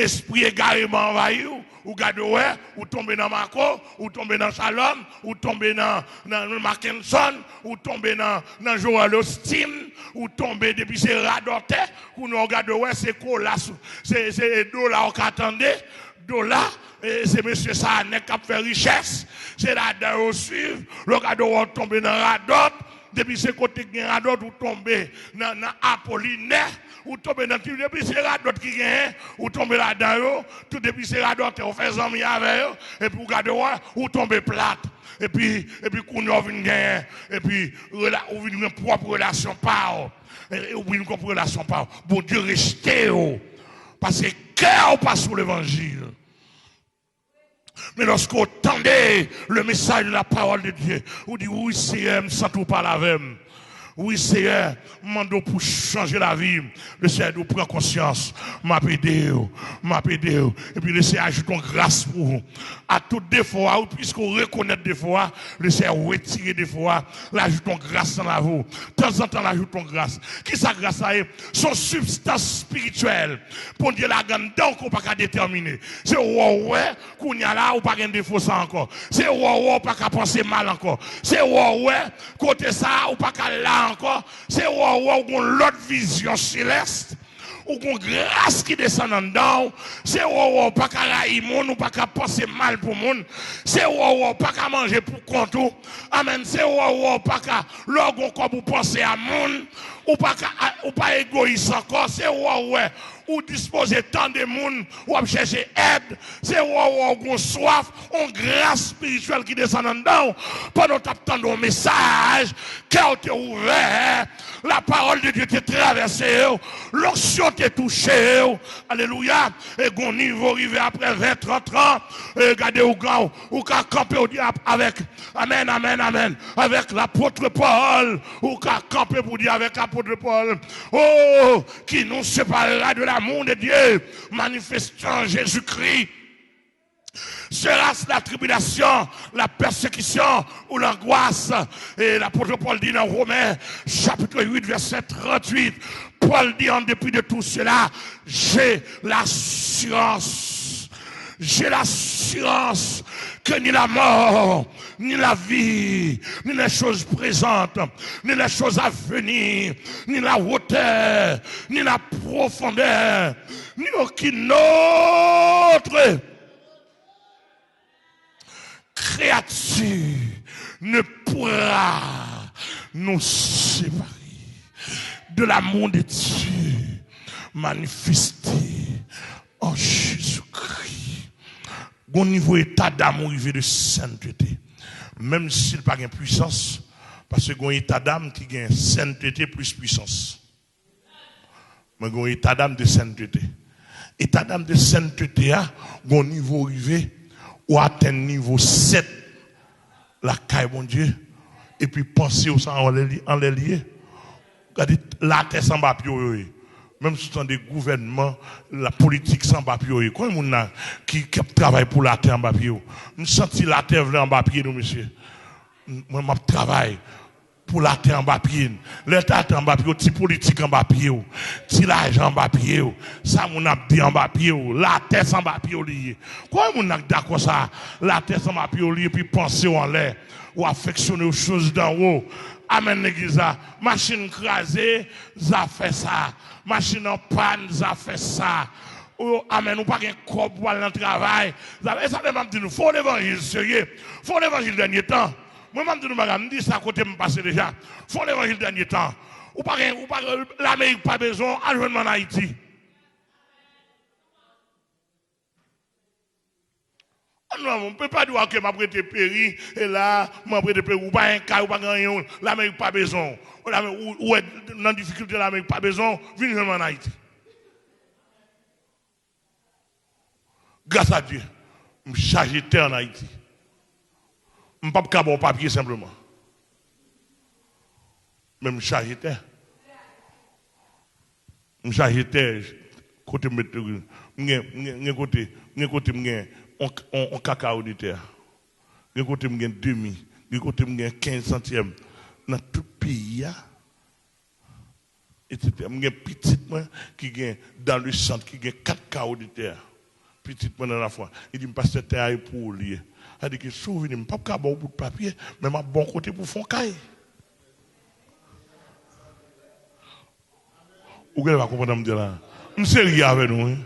espri egareman anvayi w, ou gade w wè, ou tonbe nan Marco, ou tonbe nan Shalom, ou tonbe nan, nan Mackenson, ou tonbe nan, nan Joel Osteen, ou tonbe depi se radòtè, kounye a w gade w wè, se Colas, se, se Dola w ka tande, Dola, e, se mesye sa a nèg k ap fè richès, se ladan yo swiv, lè w gade w wè w tonbe nan radòt, depi se kote k gen radòt, ou tonbe nan, nan Apolinè, ou tonbe nan ti, depi se radòt ki genyen, ou tonbe ladan yo, tout depi se radòtè, ou fè zanmi avè yo, epi ou gade w wè, ou tonbe plat. Epi, epi kounye a w vin genyen, epi rela-, ou vin gen pwòp relasyon pa w. E, e ou vin gen relasyon pa w. Bondye rejte w. Paske kè w pa sou levanjil. Men lòske w tande le message de la parole de Dieu, ou di, wi, Seyè, m santi w pale avè m. Wi, Seyè, m mande w pou chanje lavi m. Le Seyè di w, pran konsyans, m ap ede w, m ap ede w. Epi le Seyè ajoute yon gras pou ou. A tout defo a, wi, piske w rekonèt defo a, le Seyè retire defo a, l ajoute yon gras nan lavi w. Tanzantan, l ajoute yon gras. Kisa gras la ye? Se yon sibstans espirityèl Bondye lage anndan w ke w pa ka detèmine. Se wè w wè, kounye a la, ou pa gen defo sa ankò. Se wè w wè, ou pa ka panse mal ankò. Se wè w wè, kote sa a, ou pa ka la ankò. Se wè w wè, ou gon lòt vizyon selès. Ou gon gras ki desann anndan w. Se wè w wè, ou pa ka rayi moun, ou pa ka panse mal pou moun. Se wè w wè, ou pa ka manje pou kont ou. Amèn. Se wè w wè, ou pa ka, lè w gon kòb ou panse a moun. Ou pa ka, ou pa egoyis ankò. Se wè w wè, ou dispoze tande moun, w ap chèche èd. Se wè w wè, ou gon swaf, yon gras espirityèl ki desann anndan w. Pandan w t ap tande yon mesaj, kè w te ouvè, la parole de Dieu te travèse w, lonksyon te touche w. Alelouya. E gon nivo rive apre ven, trant an, e gade ou ka, ou ka kanpe, ou di ap-, avèk, amèn, amèn, amèn, avèk lapot Pòl, ou ka kanpe pou di avèk lapot Pòl, oh, qui nous séparera de l'amour de Dieu manifesté en Jésus-Christ? Sera-ce la tribulation, la persécution ou l'angoisse? E lapot Pòl di nan Women, chapit uit, vèsè tranntuit, Pòl di, en dépit de tout cela, j'ai l'assurance J'ai l'assurance que ni la mort, ni la vie, ni les choses présentes, ni les choses à venir, ni la hauteur, ni la profondeur, ni aucune autre créature ne pourra nous séparer de l'amour de Dieu manifesté en Jésus-Christ. Gon nivo eta dam ou rive de sentete. Menm si l pa gen pwisans, paske gon eta dam ki gen sentete plis pwisans. Men gon eta dam de sentete. Eta dam de sentete a, gon nivo rive, ou atenn nivo sèt lakay Bondye, epi panse w sa anlè li, anlè li ye. Gade, latè sanba pye w yo ye. Menm si w tande gouvènman, lapolitik sanba pye w ye. Konbyen moun la ki, ki ap travay pou latè anba pye w? M santi latè vle anba pye nou, mesye. Mwen, m ap travay pou latè anba pye n. Lè latè anba pye w, ti politik anba pye w, ti lajan anba pye w, sa moun ap di anba pye w, latè sanba pye w li ye. Konbyen moun nan k dakò sa? Latè sanba pye w li ye, epi panse w anlè, ou afeksyone aux choses d'en haut. Amèn, legliz la. Machin kraze, zafè sa. Machin an pàn, zafè sa. Ou, amèn, ou pa gen kòb pou al nan travay. Zafè, e sa menm m ap di nou, fò levanjil serye. Fò levanjil dènye tan. Mwen, m ap di nou bagay, m di sa kote m pase deja. Fò levanjil dènye tan. Ou pa gen, ou pa gen, Lamerik pa bezwen w, al jwenn mwen ann Ayiti. An nou, mwen pa di w ke m ap rete Peri, e la, mwen ap rete Peri, ou pa gen kay, ou pa gen anyen, Lamerik pa bezwen w. Ou, Lame-, ou, ou wè nan difikilte, Lamerik pa bezwen w, vin jwenn mwen ann Ayiti. Gras a Dye, m chaje tè ann Ayiti. M p ap ka ba w papye senpleman. Men m chaje tè. M chaje tè kote m met, m gen, m gen, m gen kote, m gen kote m gen on, on, on kakao de tè. Gen kote m gen demi, gen kote m gen kenz santyèm. Nan tout peyi a, etsetera. M gen pitit mwen ki gen dans le centre, ki gen kat kawo de tè. Pitit mwen nan lafwa. Li di m, "Pastè, tè a e pou ou li ye." Sa di ke si w vini, m p ap ka ba w bout papye, men m ap ba w kote pou w fè yon kay. Ou genlè pa konprann sa m di la. M serye avè nou, wi.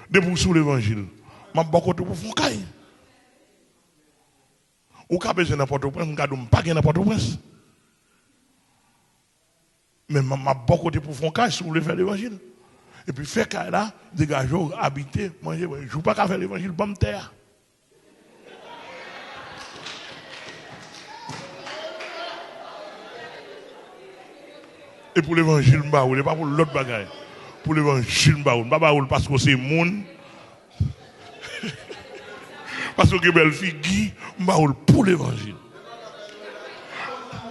Depi w sou levanjil, m ap ba w kote pou w fè yon kay. Ou ka bezwen nan Pòtoprens, m ka di w m pa gen nan Pòtoprens. Men m, m ap ba w kote pou w fè yon kay si w vle fè levanjil. Epi fè kay la, degaje w, abite, manje, manje. Si w pa ka fè levanjil, ban m tè a. E pou levanjil m ba ou l, e pa pou lòt bagay. Pou levanjil m ba ou l. M pa ba ou l paske w se moun. Paske w gen bèl figi, m ba ou l pou levanjil.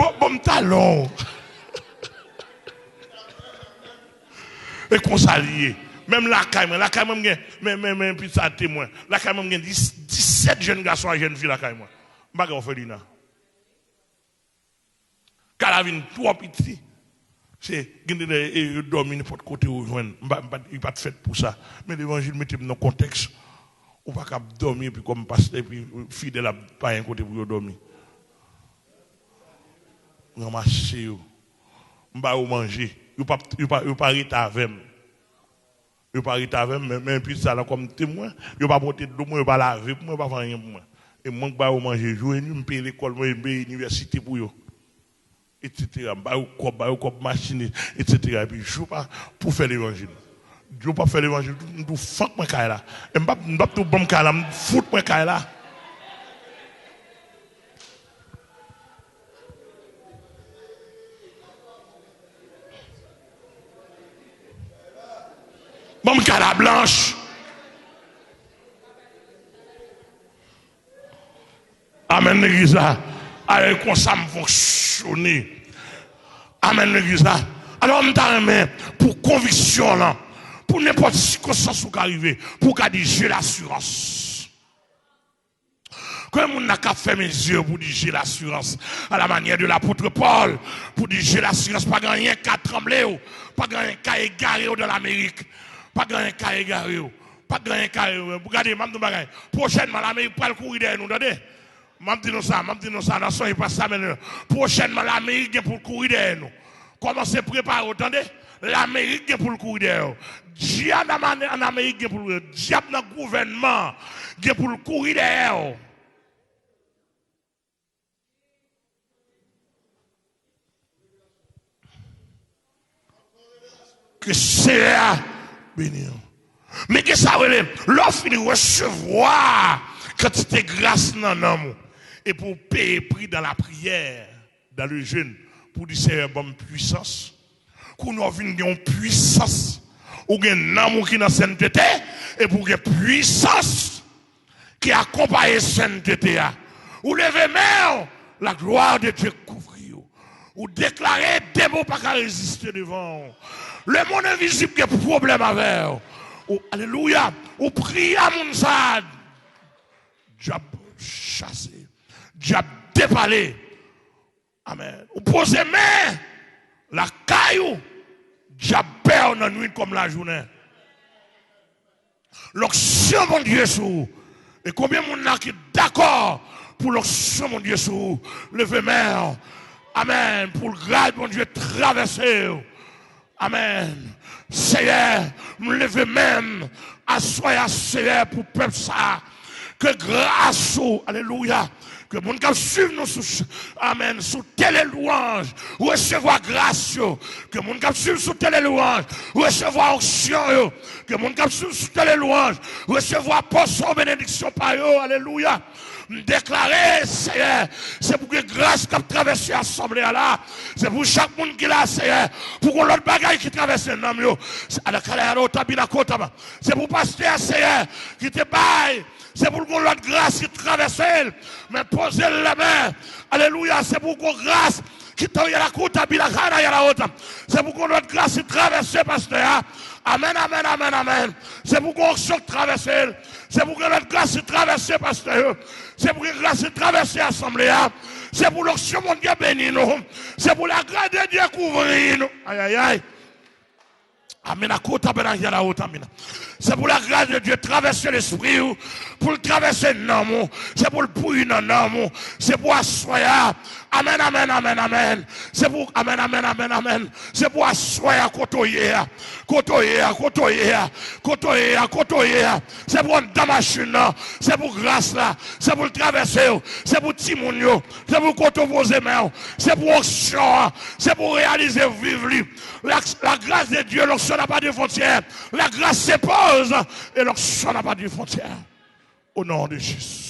Bon, bon, m talon. E konsa l ye. Menm lakay mwen, lakay mwen m gen, men, men, men, pita temwen. Lakay mwen m gen dis, disèt jèn gason ak jèn fi lakay mwen. M pa gen òfelina. Kay la vin twò piti. Se, gen de lè, e, yo dòmi nenpòt kote yo jwenn. M pa, m pa, li pa t fèt pou sa. Men levanjil mete m nan kontèks. Ou pa kab dòmi epi kòm pastè, epi fidèl ap pa gen kote pou yo dòmi. M ranmase yo. M ba yo manje. Yo pa, yo pa, yo pa rete avè m. Yo pa rete avè m, men, men pita la kòm temwen, yo pa pote dlo pou mwen, yo pa lave pou mwen, yo pa fè anyen pou mwen. E mwen k ba yo manje jou e nwi, m peye lekòl mwen, m peye inivèsite pou yo, etsetera. M ba yo kòb, ba yo kòb machin, etsetera. Epi jou pa, pou fè levanjil. Jou pa fè levanjil, m tou fank mwen kay la. E m p ap, m p ap tou ban m kay la, m fout mwen kay la. Ban m kay la blanch. Amèn, legliz la. A, e konsa m fonksyone. Amèn, legliz la. Alò, m ta renmen, pou konviksyon w lan, pou nenpòt sikonstans ou ka rive, pou w ka di, j'ai l'assurance. Konbyen moun la k ap fèmen zye yo pou di, j'ai l'assurance, à la manière de l'apôtre Paul, pou di, j'ai l'assurance, pa gen anyen ka tranble w, pa gen anyen ka egare w dans l'Amérique, pa gen anyen ka egare w. Pa t gen anyen kare. Gade, m ap di yon bagay. Pwochènman, Lamerik pral kouri dèyè nou, tande. M ap di nou sa, m ap di nou sa, n a sonje pastè Amèl. Pwochènman, Lamerik gen pou l kouri dèyè nou. Kòmanse prepare w, tande. Lamerik gen pou l kouri dèyè w. Dyab nan, an Amerik gen pou l, dyab nan gouvènman gen pou l kouri dèyè w. Ke Seyè a beni w. Men gen sa w rele, lè w fin resevwa kantite gras nan nanm ou, epi w peye pri dans la prière, dans le jeûne, pou w di, Seyè, ban m pwisans. Kounye a w vin gen yon pwisans. Ou gen nanm ou ki nan sentete, epi w gen pwisans ki akonpaye sentete a. Ou leve men w, la gloire de Dieu kouvri w. Ou deklare, demon pa ka reziste devan w. Lemonn envizib gen pwoblèm avè w. Ou, alelouya, ou priye a moun sa a, dyab chase, dyab depale. Amèn. Ou poze men lakay ou, dyab pè w nan nwit kòm lajounen. Lonksyon Bondye sou ou. E konbyen moun la ki dakò pou lonksyon Bondye sou ou? Leve men w. Amèn. Pou gras Bondye travèse w. Amèn. Seyè, m leve men m aswè a, Seyè, pou pèp sa a. Ke gras ou, alelouya, ke moun k ap swiv nou sou, amèn, sou tele lwanj, resevwa gras yo. Ke moun k ap swiv sou tele lwanj, resevwa onksyon yo. Ke moun k ap swiv sou tele lwanj, resevwa pòsyon benediksyon pa yo, alelouya. M deklare, Seyè, se pou gen gras k ap travèse asanble a la. Se pou chak moun ki la, Seyè, pou gen lòt bagay ki travèse nanm yo. Se pou pastè a, Seyè, ki te bay, se pou l gen lòt gras ki travèse l. Men poze l lamen. Alelouya, se pou gen gras ki te yè la kouta bila kana yè la wota. Se pou gen lòt gras ki travèse pastè a. Amèn, amèn, amèn, amèn. Se pou gen onksyon ki travèse l. Se pou gen lòt gras ki travèse pastè yo. Se pou gen gras ki travèse asanble a. Se pou lonksyon Bondye beni nou. Se pou la grâce de Dieu kouvri nou. Ayayay. Amina kota bena yala wota mina. Se pou la grâce de Dieu travèse lespri w, pou l travèse nanm ou, se pou l bouyi nan nanm ou, se pou aswè a. Amèn, amèn, amèn, amèn. Se pou, amèn, amèn, amèn, amèn. Se pou aswè a, kote w ye a, kote w ye a, kote w ye a, kote w ye a, kote w ye a. Se pou anndan machin nan, se pou gras la, se pou l travèse w, se pou timoun yo, se pou kote w poze men w, se pou onksyon an, se pou w reyalize viv li. La, la grâce de Dieu, l'onction n'a pas de frontière. La grâce s'impose et l'onction n'a pas de frontière. Au nom de Jésus.